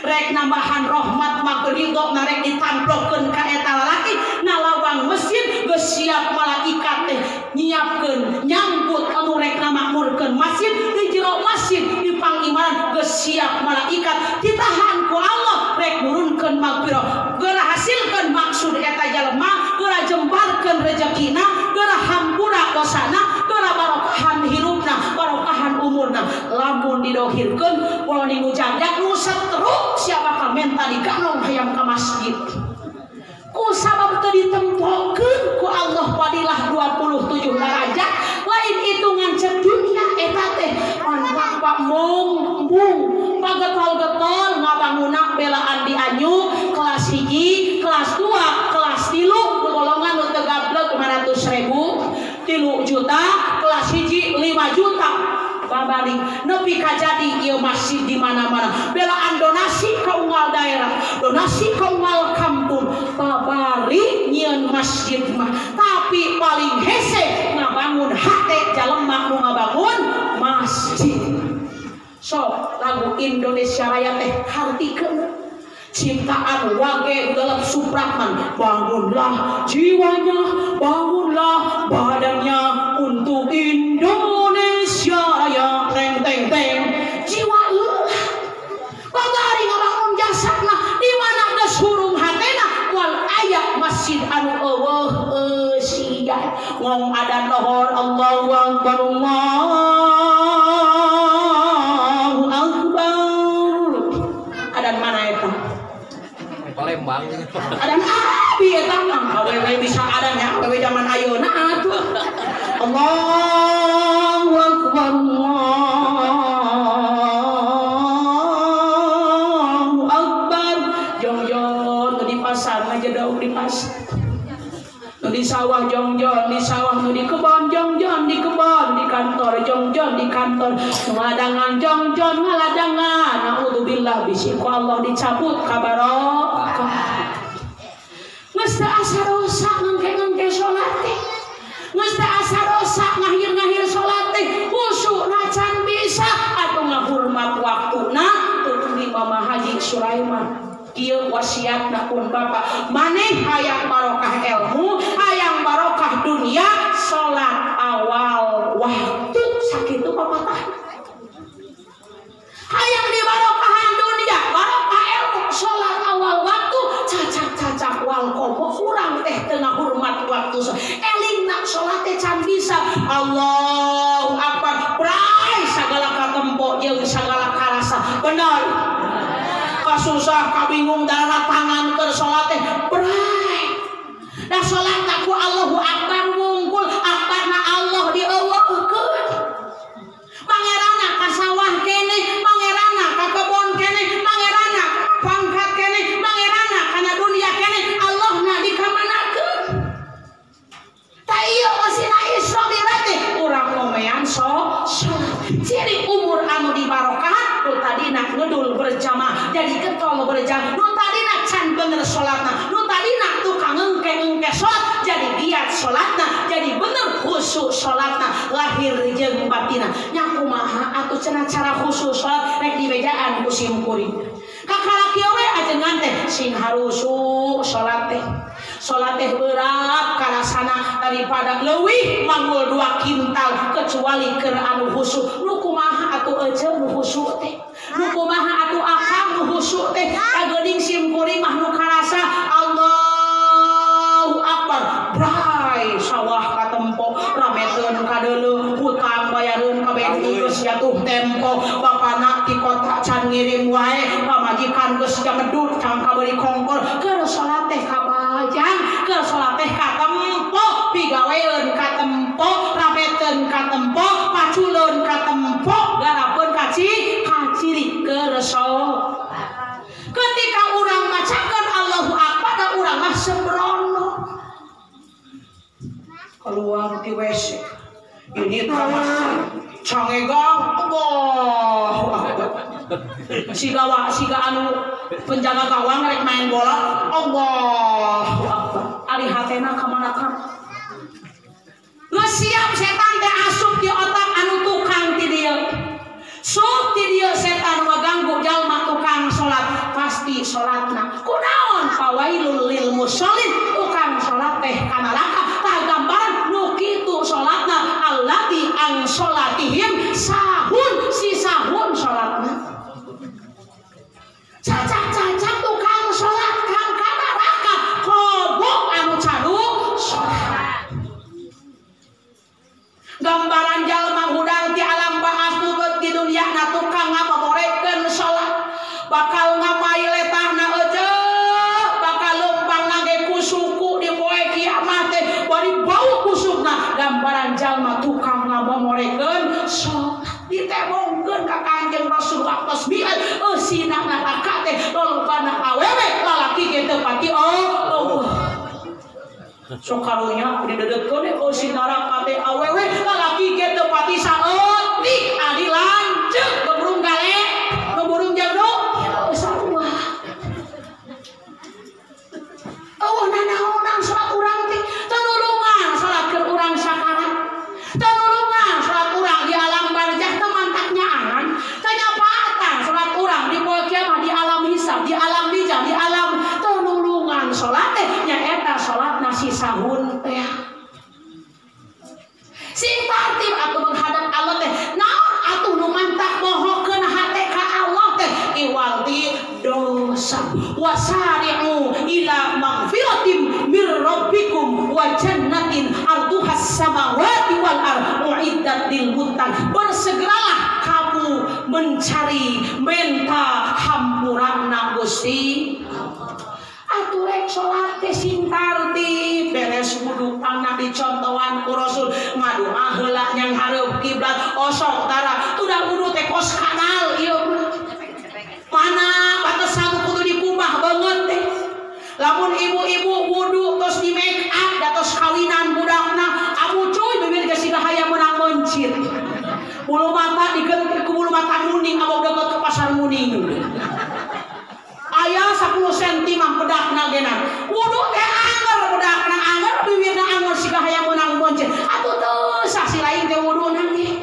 rek nambahan rahmat magridho narek ditamplokeun ka eta lalaki nalawang masjid geus siap malaikat teh nyiapkeun nyambut anu rek ngamakmurkeun masjid di jero masjid di pangimanan geus siap malaikat ditahan ku Allah rek nurunkeun magfirah geura hasilkeun maksud eta jalma geura jembarkeun rezekina geura hampura dosana geura barokahan hirupna barokahan umurna lamun didohirkeun ulah nu jajak nu setruk siapa bakal menta diganong hayang ka masjid ku sabab teu ditempokeun ku Allah fadilah 27 derajat lain hitungan cek dunia eta teh bapak mung mung pagetol-getol ngabangunna belaan di anyu kelas 1 kelas 2 kelas 3 golongan nu teu gablek 500.000 3 juta kelas 1 5 juta babalik nepi kajadi ieu masjid di mana-mana belaan donasi ka unggal daerah donasi ka unggal kampung babari nyieun masjid mah tapi paling hese ngabangun hate jalema nu ngabangun masjid so lagu Indonesia Raya teh hartikeun ciptaan Wage Gelap Supratman bangunlah jiwanya bangunlah badannya untuk Indonesia Raya teng teng teng jiwa leulah babari ngabangun jasadna di mana geus hurung hatena moal aya masjid anu eueuh eusian ngong adan lohor Allahu akbar Allahu akbar adan mana eta
Palembang
adan abi eta mah awewe bisa adan nya awewe zaman ayeuna atuh Allahu akbar Allahu akbar jongjon nu di pasar ngajedog di pasar nu di sawah jongjon di sawah nu di kebon jongjon di kebon di kantor jongjon di kantor nu ngaladangan jongjon ngaladangan naudzubillah bisi ku Allah dicabut kabarokah geus teu asa dosa ngengke-ngengke salat teh geus teu asa dosa ngahir-ngahir salat teh khusukna can bisa atuh ngahurmat waktuna teu di Mama Haji Sulaiman ieu wasiatna pun bapak maneh hayang barokah ilmu hayang barokah dunia salat awal waktu sakitu papatahna hayang dibarokahan dunia barokah ilmu salat awal waktu cacak-cacak wal komo urang teh teu ngahurmat waktu elingna salat teh can bisa Allahu akbar prai sagala katempo jeung sagala karasa bener kasusah kabingung darah tangan keur salat teh prai da salat ku Allahu akbar wungkul akbarna Allah dieuweuhkeun pangeranna ka sawah keneh pangeranna ka kebon berjamaah, jadi getol berjamaah. Nu tadina can bener salatna, nu tadina tukang ngengke-ngengke salat, jadi giat salatna, jadi bener khusyuk salatna, lahir jeung batina. Nya kumaha atuh cenah cara khusyuk salat rek dibejaan ku sim kuring. Kakara kieu we ajengan teh sing harusuk salat teh. Salat teh berat karasana daripada leuwih manggul 2 kintal kecuali keur anu khusyuk. Nu kumaha atuh ece nu khusyuk teh? Nu kumaha atuh akang nu khusyuk teh? Kageuning sim kuring mah nu karasa Allahu Akbar. Bray sawah katempo rameteun kadeuleu hutang bayareun kabeh geus jatuh tempo bapana ti kota can ngirim wae pamajikan geus jamedut can kabeuli kongkor keur salat teh kabajang keur salat teh katempo pigaweun katempo rameteun katempo paculeun katempo garapeun kaciri keur salat. Ketika urang macakeun Allahu Akbar da urang mah sembrono keluar di WC ini tamas cangegang Allahu Akbar siga anu penjaga gawang rek main bola Allahu Akbar ari hatena ka mana ka geus siap setan teh asup di otak anu tukang ti dieu sup ti dieu setan ngaganggu jalma tukang salat pasti salatna kunaon fawailul lil musallin tukang salat teh ka neraka tah gambaran nu kitu salatna allati an salatihim sahun si sahun salatna cacak-cacak tukang salat kang ka neraka kobok anu cadu salat gambaran jalma hudang ti alam ba'ats di dunia na tukang ngamorekeun salat bakal ngamai letahna eceu bakal leumpang nage ku suku di poe kiamat teh bari bau kusukna gambaran jalma tukang ngamorekeun salat ditembongkeun ka Kanjeng Rasul waktos bieu eusina neraka teh lolobana awewe lalaki ge teu pati oh sok karunya didedetkeun eusi neraka teh awewe lalaki ge teu pati saeutik adi lanceuk geburung gale geburung jaduk sarua eueuh nanaonan salat urang teh teu nulungan salat keur urang sakarat teu nulungan salat urang di alam barzah teu mantak nyaangan teu nyapaatan salat urang di poe kiamat di alam hisab di alam mizan di alam teu nulungan salat teh nyaeta salatna si sahun teh sing tartib atuh menghadap Allah teh naon atuh nu mantak mohokeun hate ka Allah teh iwal ti dosa wasari'u ila magfiratin mir rabbikum wa jannatin arduhas samawati wal ard uiddat lil muttaqin. Bersegeralah kamu mencari minta hampuranna Gusti atuh rek salat teh sing tartib beres wudu pangna dicontohan ku Rasul ngadoa heula nyang hareup kiblat osok tara tudah wudu teh kos kanal ieu mana batasan kudu dikumbah banget teh lamun ibu-ibu wudu tos di make up da tos kawinan budakna abu cuy bibir geus siga hayang meunang mencit bulu mata diganti ku bulu mata muning abog deket ke pasar muning aya 10 cm mah bedakna geuna wudu teh anger bedakna anger bibirna anger siga hayang meunang boncet atuh teu sah si lain teh wuduna ge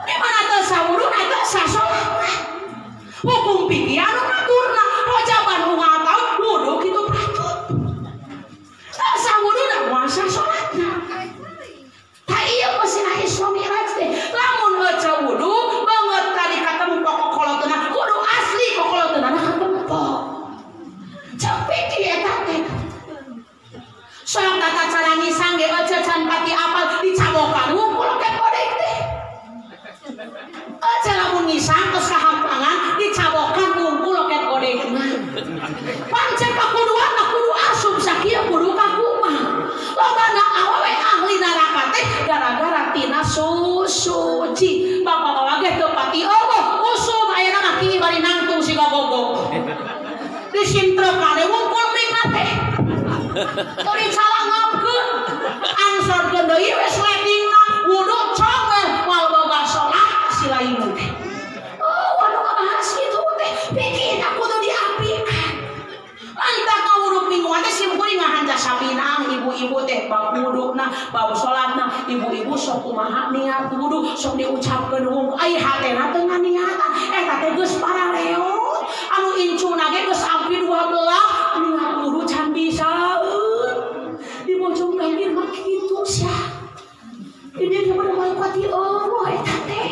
di mana teu sah wuduna teu sah salatna hukum fikih anu ngaturna rojaban unggal taun wudu kitu patut teu sah wuduna moal sah salatna tah ieu meusina Isra Mi'raj teh lamun eceu wudu banget tadi katemu kokolotna kudu asli kokolotna katempo cepet eta teh sok tata cara ngisang ge eceu can pati apal dicabokan wungkul oge kodek teh eceu lamun ngisang tos kahampangan dicabokan wungkul oge kodekna pancen kakuduan kudu asup sakieu kudu kakumaha lobana awewe ahli neraka teh gara-gara tina suci bapak-bapak ge teu pati eueuh usum ayeuna mah kieu bari nangtung siga gogog disintreukane wungkul mingna teh teu dicalangapkeun angsorkeun deui we sletingna wudu cong we moal boga salat si lain teh oh anu ngabahas kitu kumaha niat wudu sok diucapkeun wung ai hatena teu nganiatan eta teh geus parareot anu incuna ge geus ampi 12 niat wudu can bisaeun di Bojong Gambir mah kitu sia ini dia pada malaikat Allah eta teh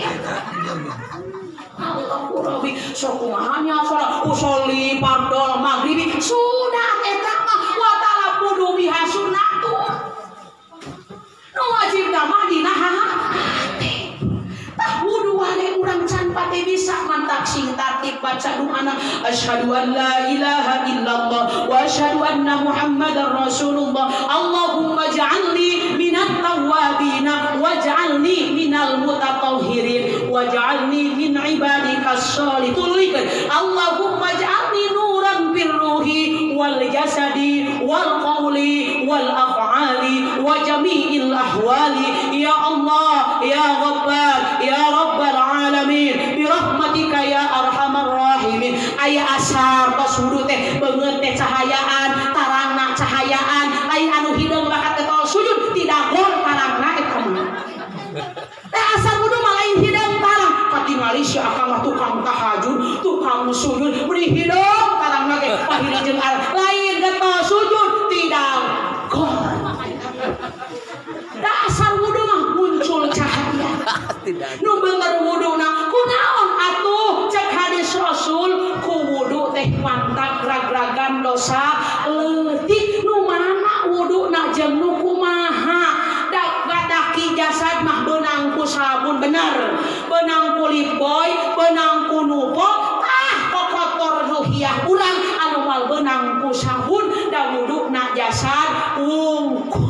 Allahu Rabbi sok kumaha niat salat usolli fardhol maghribi sunat eta mah wa talafudu biha sunnatun nu wajibna mah dina hate tah wudu wale urang can pati bisa mantak sing tartib baca doana asyhadu an la ilaha illallah wa asyhadu anna muhammadar rasulullah allahumma ij'alni minat tawwabina waj'alni minal mutatahhirin waj'alni min ibadikas sholihin allahumma ij'alni nuran fir ruhi wal jasadi wal qawli wal af'ali wa jami'il ahwali ya Allah ya Ghaffar ya Rabbal alamin bi rahmatika ya arhamar rahimin aya asar tos wudu teh beungeut teh cahayaan tarangna cahayaan lain anu hideung bakat getol sujud tidak gor tarangna eta mah teh asar wudu mah lain hideung tarang katingali si akang mah tukang tahajud tukang sujud meuni hideung tarangna ge pahili jeung lain getol sujud tidak gor dasar wudu mah muncul cahaya nu bener wuduna kunaon atuh cek hadis Rasul ku wudu teh mantap rag-ragan dosa leutik nu mana wuduna jeung nu kumaha dak jasad mah beunang ku sabun bener beunang ku lipboy beunang ku nupo tah kokotor ruhiyah urang anu moal beunang ku sabun da wuduna jasad wungkul.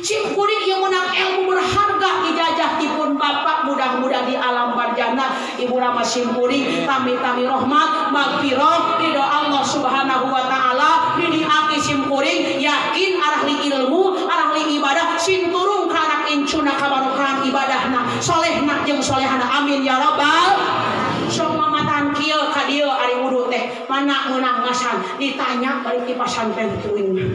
Sim kuring ieu meunang ilmu berharga ijazah tipun bapak mudah-mudahan di alam barjana ibu rama sim kuring tami-tami rahmat magfirah ridho Allah Subhanahu wa taala didiaki sim kuring yakin arahli ilmu arahli ibadah sing turung ka anak incuna kabarokahan ibadahna solehna jeung solehana amin ya rabbal sok mamatan kieu ka dieu ari wudu teh mana meunang ngasan ditanya balik di pasantren kuring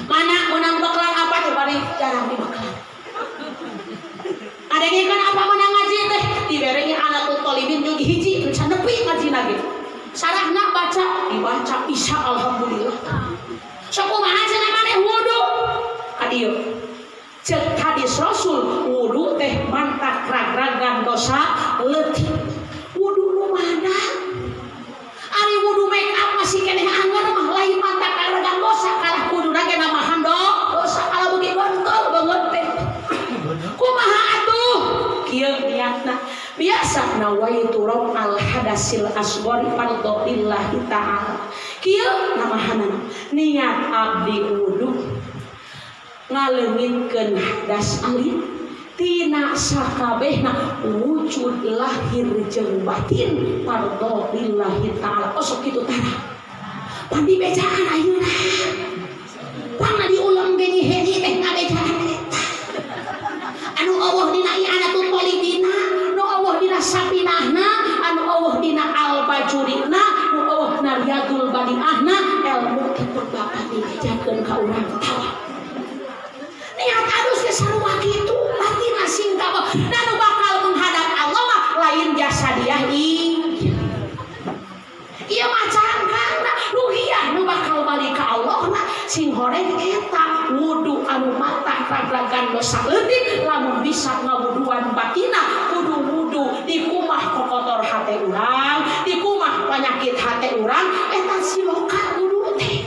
mana menang bakalan apa teh bari jarang di bakalan ada yang kan apa menang ngaji teh diberenya anak tolibin jeung hiji can nepi ngaji lagi sarahna baca dibaca bisa alhamdulillah sok kumaha cenah maneh wudu ka dieu ceuk hadis Rasul wudu teh mantak rag-ragan dosa leutik wudu nu mana ari wudu make up masih keneh anggar mah lain mantak rag-ragan dosa kalah kuduna ge namahan dosa kalah beuki bontol beungeut teh kumaha atuh kieu niatna biasa nawaitu raf'al hadasil asghari fardhu lillahi ta'ala kieu namahanana niat abdi wudu ngaleungitkeun hadas alit tina sakabehna wujud lahir jeung batin fardhu lillahi ta'ala osok kitu tara pan dibejaan ayeuna pan diulang ge nyiheni teh ngabejaan eta anu Allah dina i'anatul talibina nu Allah dina sapinahna anu Allah dina al-bajurina nu Allah dina riyadul badiahna ilmu teh bapak dibejakeun ka urang tawa niat alus ge sarua kitu batin sing tawa dan nu bakal menghadap Allah mah lain jasa dia ieu mah cangkangna ruhiyah nu bakal balik ka Allah na sing horeng eta wudu anu mata rag-ragan dosa leutik lamun bisa ngawuduan batina kudu wudu dikumah kokotor hate urang dikumah penyakit hate urang eta siloka wudu teh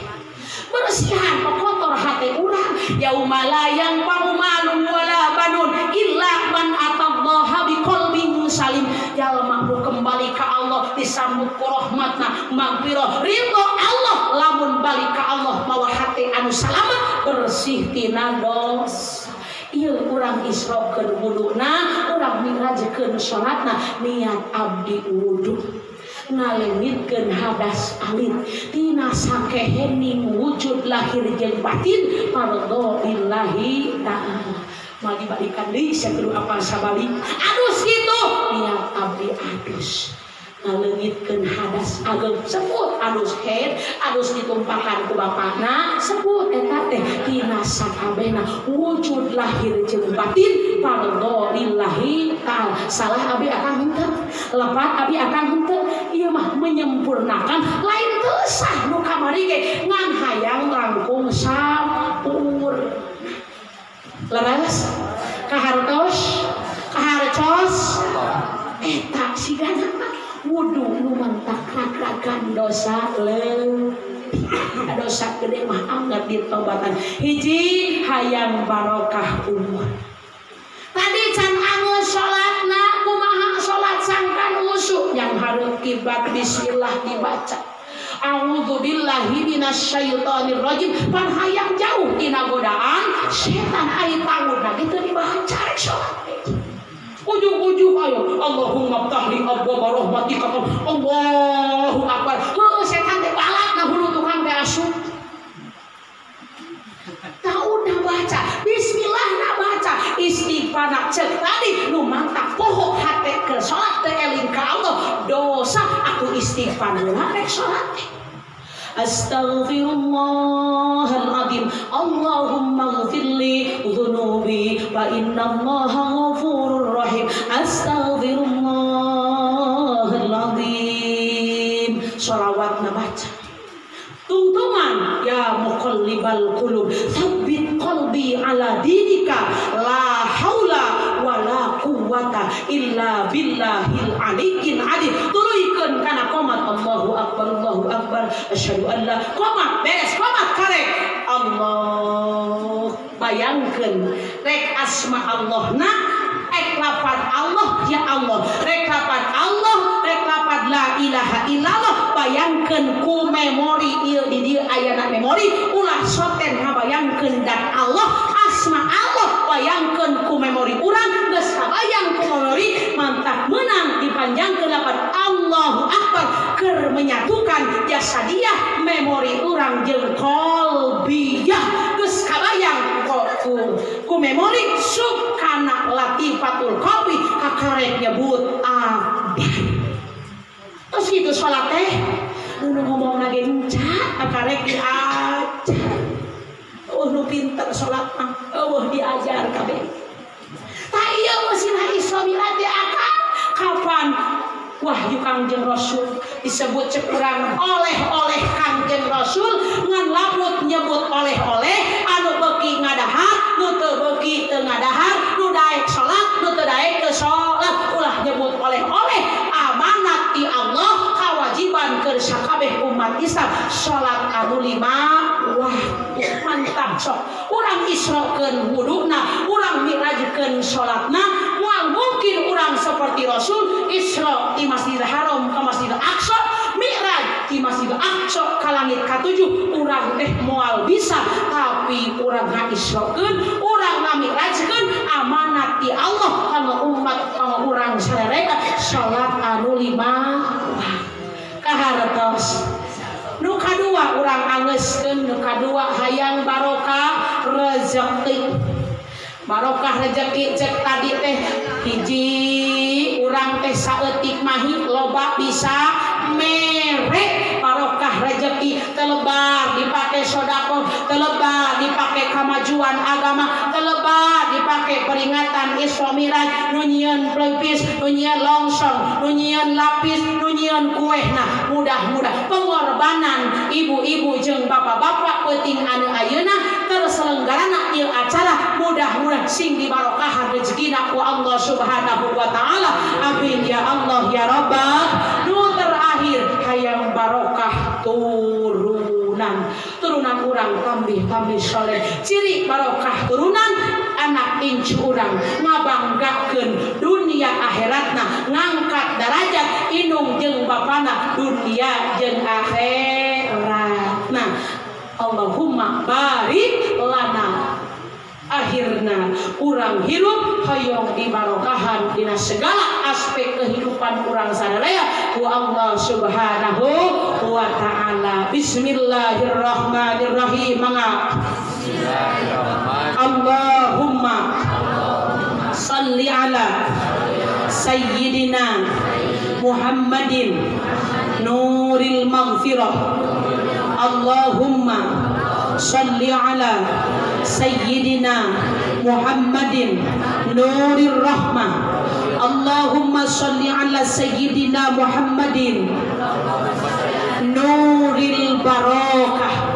bersihan kokotor hate urang yauma la yanfa'u malun wala banun illa man atallaha biqalbin salim jalma nu kembali ka Allah disambut ku rahmatna magfirah ridho Allah lamun balik ka Allah mawa hate anu salamat bersih tina dosa ieu urang isrokeun wuduna urang mi'rajkeun salatna niat abdi wudu ngaleungitkeun hadas alit tina sakehening wujud lahir jeung batin fardhu lillahi ta'ala mal dibalikan deui sia kudu apal sabalik adus kitu niat abdi adus Ngaleungitkeun hadas ageng sebut alus head alus ditumpakan ku bapakna sebut eta teh tina sakabehna wujud lahir jeung batin fardhu lillahi ta'ala. Salah abi akang henteu, lepat abi akang henteu, ieu mah menyempurnakan lain teu sah nu kamari ge ngan hayang langkung sampur. Leres kahartos kaharcos eta sigana wudu nu mantak ragragan dosa leutik dosa gede mah anggap ditobatan. Hiji hayang barokah umur. Tadi can angeus salatna kumaha salat sangkan usuk yang hareup kiblat bismillah dibaca. A'udzubillahi minasyaitonir rajim pan hayang jauh tina godaan setan ari tanguna kitu dibaca rek salat. Ujung-ujung ayo Allahumma ftahli abwaaba rahmatika Allahu akbar. Heuh setan teh balak na hulu tukang teh asup. Tauna baca bismillah na baca istighfar na cek tadi nu mantak poho hate ke salat teh eling ka Allah dosa aku istighfar heula rek salat teh. Astaghfirullahaladzim Allahumma ghfirli dhunubi wa innallaha ghafurur rahim. Astaghfirullahaladzim. Sholawatna baca tungtungan ya muqallibal qulub tsabbit qalbi ala dinika la haula wala quwwata illa billahil aliyyil azim. Tuluykeun kana qomat Allahu akbar Allahu akbar asyhadu an la qomat beres qomat karek Allah. Bayangkeun rek asma Allahna rek lapan Allah ya Allah rek lapan Allah rek lapan la ilaha illallah. Bayangkeun ku memori ieu di dieu ayana memori ulah soten ngabayangkeun dan Allah asma Allah bayangkeun ku memori urang geus kabayang ku memori mantap menang dipanjangkeun lapan Allahu akbar keur menyatukan jasadiah memori urang jeung qalbiyah geus kabayang ku memori sub kana latifatul qalbi kakarek nyebut abah. Terus gitu salat teh nu ngomong lagi encat kakarek diajar. Oh nu pinter salat mah eueuh diajar kabeh. Tah ieu meusina Isra Mi'raj teh akan kapan wahyu Kangjeng Rasul disebut cek urang oleh-oleh Kangjeng Rasul ngan laput nyebut oleh-oleh anu beuki ngadahar nu teu beuki teu ngadahar nu daek salat nu teu daek teu salat ulah nyebut oleh-oleh. Amanat ti Allah kewajiban keur sakabeh umat Islam salat anu lima waktu. Mantap sok urang isrokeun wuduna urang mi'rajkeun salatna moal mungkin urang seperti Rasul Isra di Masjidil Haram ke Masjidil Aqsa Mi'raj di Masjidil Aqsa ka langit katujuh urang teh moal bisa tapi urang ngaisrokeun urang ngami'rajkeun amanat ti Allah kanggo umat kanggo urang sarereka salat anu lima waktu. Kahartos nu kadua urang angeuskeun nu kadua hayang barokah rezeki. Barokah rezeki cek tadi teh hiji urang teh saeutik mahi loba bisa mere. Barokah rezeki telebar dipake sedekah, telebar dipake kemajuan agama, telebar dipake peringatan Isra Mi'raj nu nyieun plepis, nu nyieun longsong, nu nyieun lapis, nu nyieun kuehna. Mudah-mudah pengorbanan ibu-ibu jeung bapak-bapak peuting anu ayeuna terselenggarana ieu acara mudah-mudahan sing dibarokahan rezekina ku Allah Subhanahu wa taala. Amin ya Allah ya Rabbal. Nu terakhir hayang barokah turunan. Turunan urang tambih-tambih soleh. Ciri barokah turunan anak incu urang ngabanggakeun dunia akhiratna, ngangkat darajat indung jeung bapana dunia jeung akhiratna. Allahumma barik lana. Akhirna urang hirup hoyong dibarokahan dina segala aspek kehidupan urang sadaya ku Allah Subhanahu wa taala. Bismillahirrahmanirrahim. Mangga. Bismillahirrahmanirrahim. Allahumma salli ala sayyidina Muhammadin nuril maghfirah. Allahumma shalli ala sayyidina Muhammadin nurir rahmah. Allahumma shalli ala sayyidina Muhammadin nuril barokah.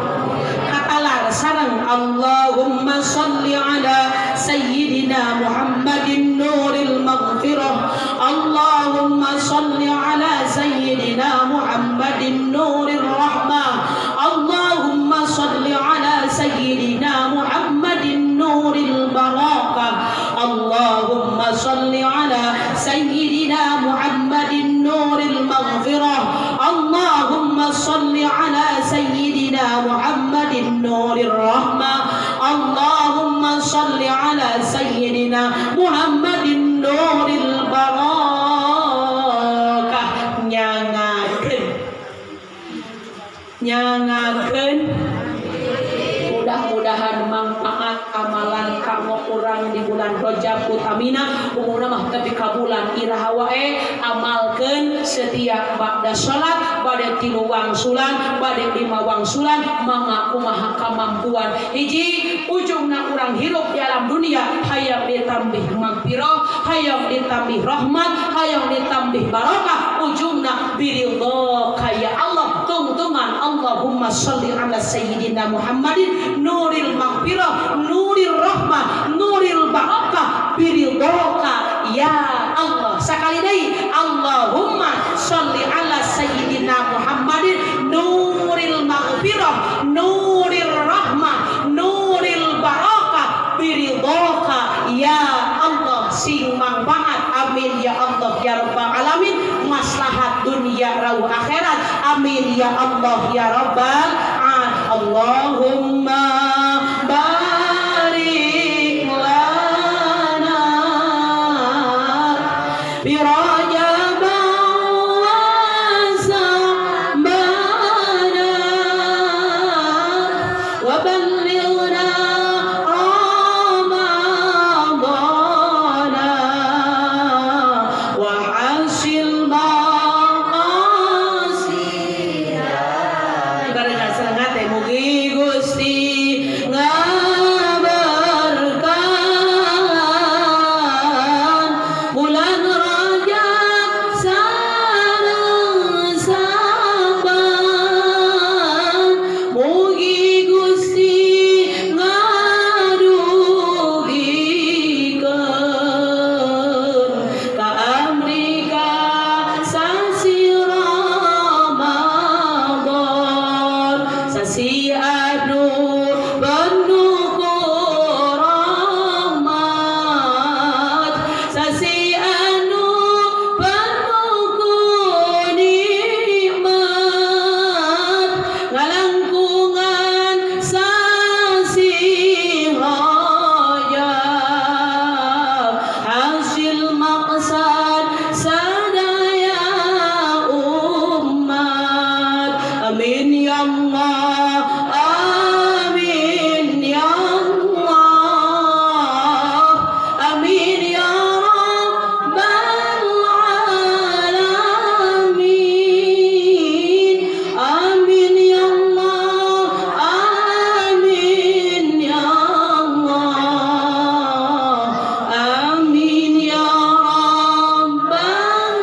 Katalar sareng Allahumma shalli ala sayyidina Muhammadin nuril maghfirah. Allahumma shalli ala sayyidina Muhammadin nurir rahmah. Allahumma shalli ala sayyidina Muhammadin nuril barakah. Allahumma shalli ala sayyidina Muhammadin nuril maghfirah. Allahumma shalli ala sayyidina Muhammadin nurir rahmah. Allahumma shalli ala sayyidina Muhammadin nuril barakah. Nyangakeun, nyangakeun, mudah-mudahan manfaat amalan kamu kurang di bulan Rajab utamina umumna mah tapi ka bulan iraha wae amalkeun setiap ba'da salat bade 3 wangsulan bade 5 wangsulan mangga kumaha kamampuan. Hiji ujungna urang hirup di alam dunia hayang ditambih magfirah, hayang ditambih rahmat, hayang ditambih barokah, ujungna biridho kaya Allah tungtungan. Allahumma sholli ala sayyidina Muhammadin nuril maghfirah, nuril rahmah, nuril barakah, biridhoka ya Allah. Sekali deui Allahumma sholli ala sayyidina Muhammadin nuril maghfirah, nuril rahmah, nuril barakah, biridhoka ya Allah. Sing manfaat, amin ya Allah ya rabbal alamin. Maslahat dunia rau akhirat, amin ya Allah ya rabbal alamin. Allahumma barik lana bi Rajab wa Sa'bana wa ballighna Ramadana wa hasil maqasida. Barengan senengan teh mugi Gusti ngaberkahan bulan Rajab sareng Sa'ban, mugi Gusti ngadugikeun ka amrika sasi Ramadan, sasi anu penuh rahmat, sasi anu penuh nikmat, ngalangkungan sasi Rajab, hasil maqsad sadaya umat. Amin ya Allah, amin ya Allah, amin ya rabbal alamin. Amin ya Allah, amin ya Allah, amin ya rabbal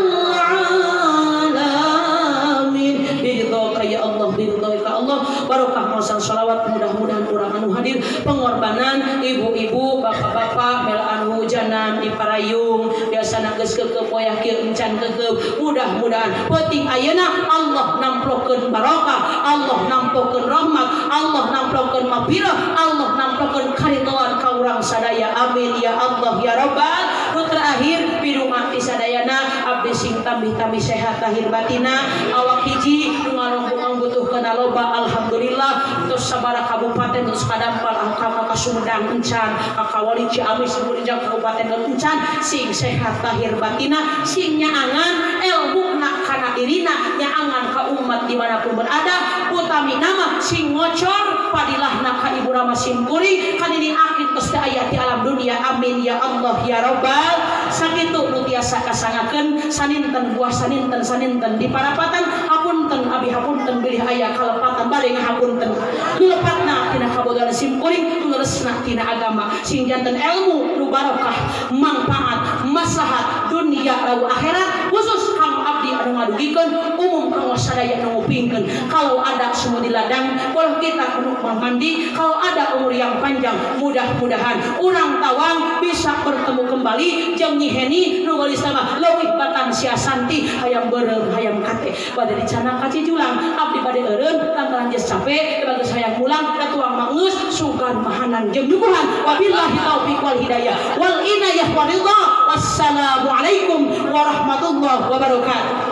alamin. Biridhoka ya Allah, biridhoka Allah. Barokah maosan sholawat, mudah-mudahan urang anu hadir pengorbanan ibu-ibu, bapak-bapak melaan hujanan di parayung biasana geus keukeup wayah kieu encan keukeup. Mudah-mudahan penting ayeuna Allah namplokeun barokah, Allah namplokeun rahmat, Allah namplokeun magfirah, Allah namplokeun karidhoan ka urang sadaya. Amin ya Allah ya rabbal. Nu terakhir pidungan ti sadayana abdi sing tambih-tambih sehat lahir batina, awak hiji nu ngaronggongan butuhkeun loba alhamdulillah. Terus sabaraha kabupaten terus kadampal ka Sumedang encan, ka Kawali Ciamis Sumedang kabupaten encan, sing sehat lahir batina, sing nyaangan ilmuna kana dirina nyaangan ka umat dimanapun berada utami nama sing ngocor padilahna ka ibu rama simkuring kanini akit geus teu aya ti alam dunia amin ya Allah ya Rabbal sakitu nu tiasa kasangakeun saninten buah saninten saninten di parapatan hapunten abi hapunten bilih aya kalepatan bade ngahapunten nu lepatna tina kabodohan simkuring nu leresna tina agama sing janten ilmu nu barokah manfaat maslahat dunia lalu akhirat khusus kang abdi anu ngadugikeun umum kang sadaya nu ngupingkeun kalau ada semua di ladang boleh kita kudu mandi kalau ada umur yang panjang mudah-mudahan urang Tawang bisa bertemu kembali jeung Nyi Heni nu geulis mah leuwih batang siasanti hayam beureum hayam kate bade dicana ka Cijulang abdi bade eureun lantaran geus capek bagus hayang pulang katuang mah geus sugan mahanan jeung nyuguhan wabillahi taufik wal hidayah wal inayah waridha. Wassalamualaikum warahmatullahi wabarakatuh.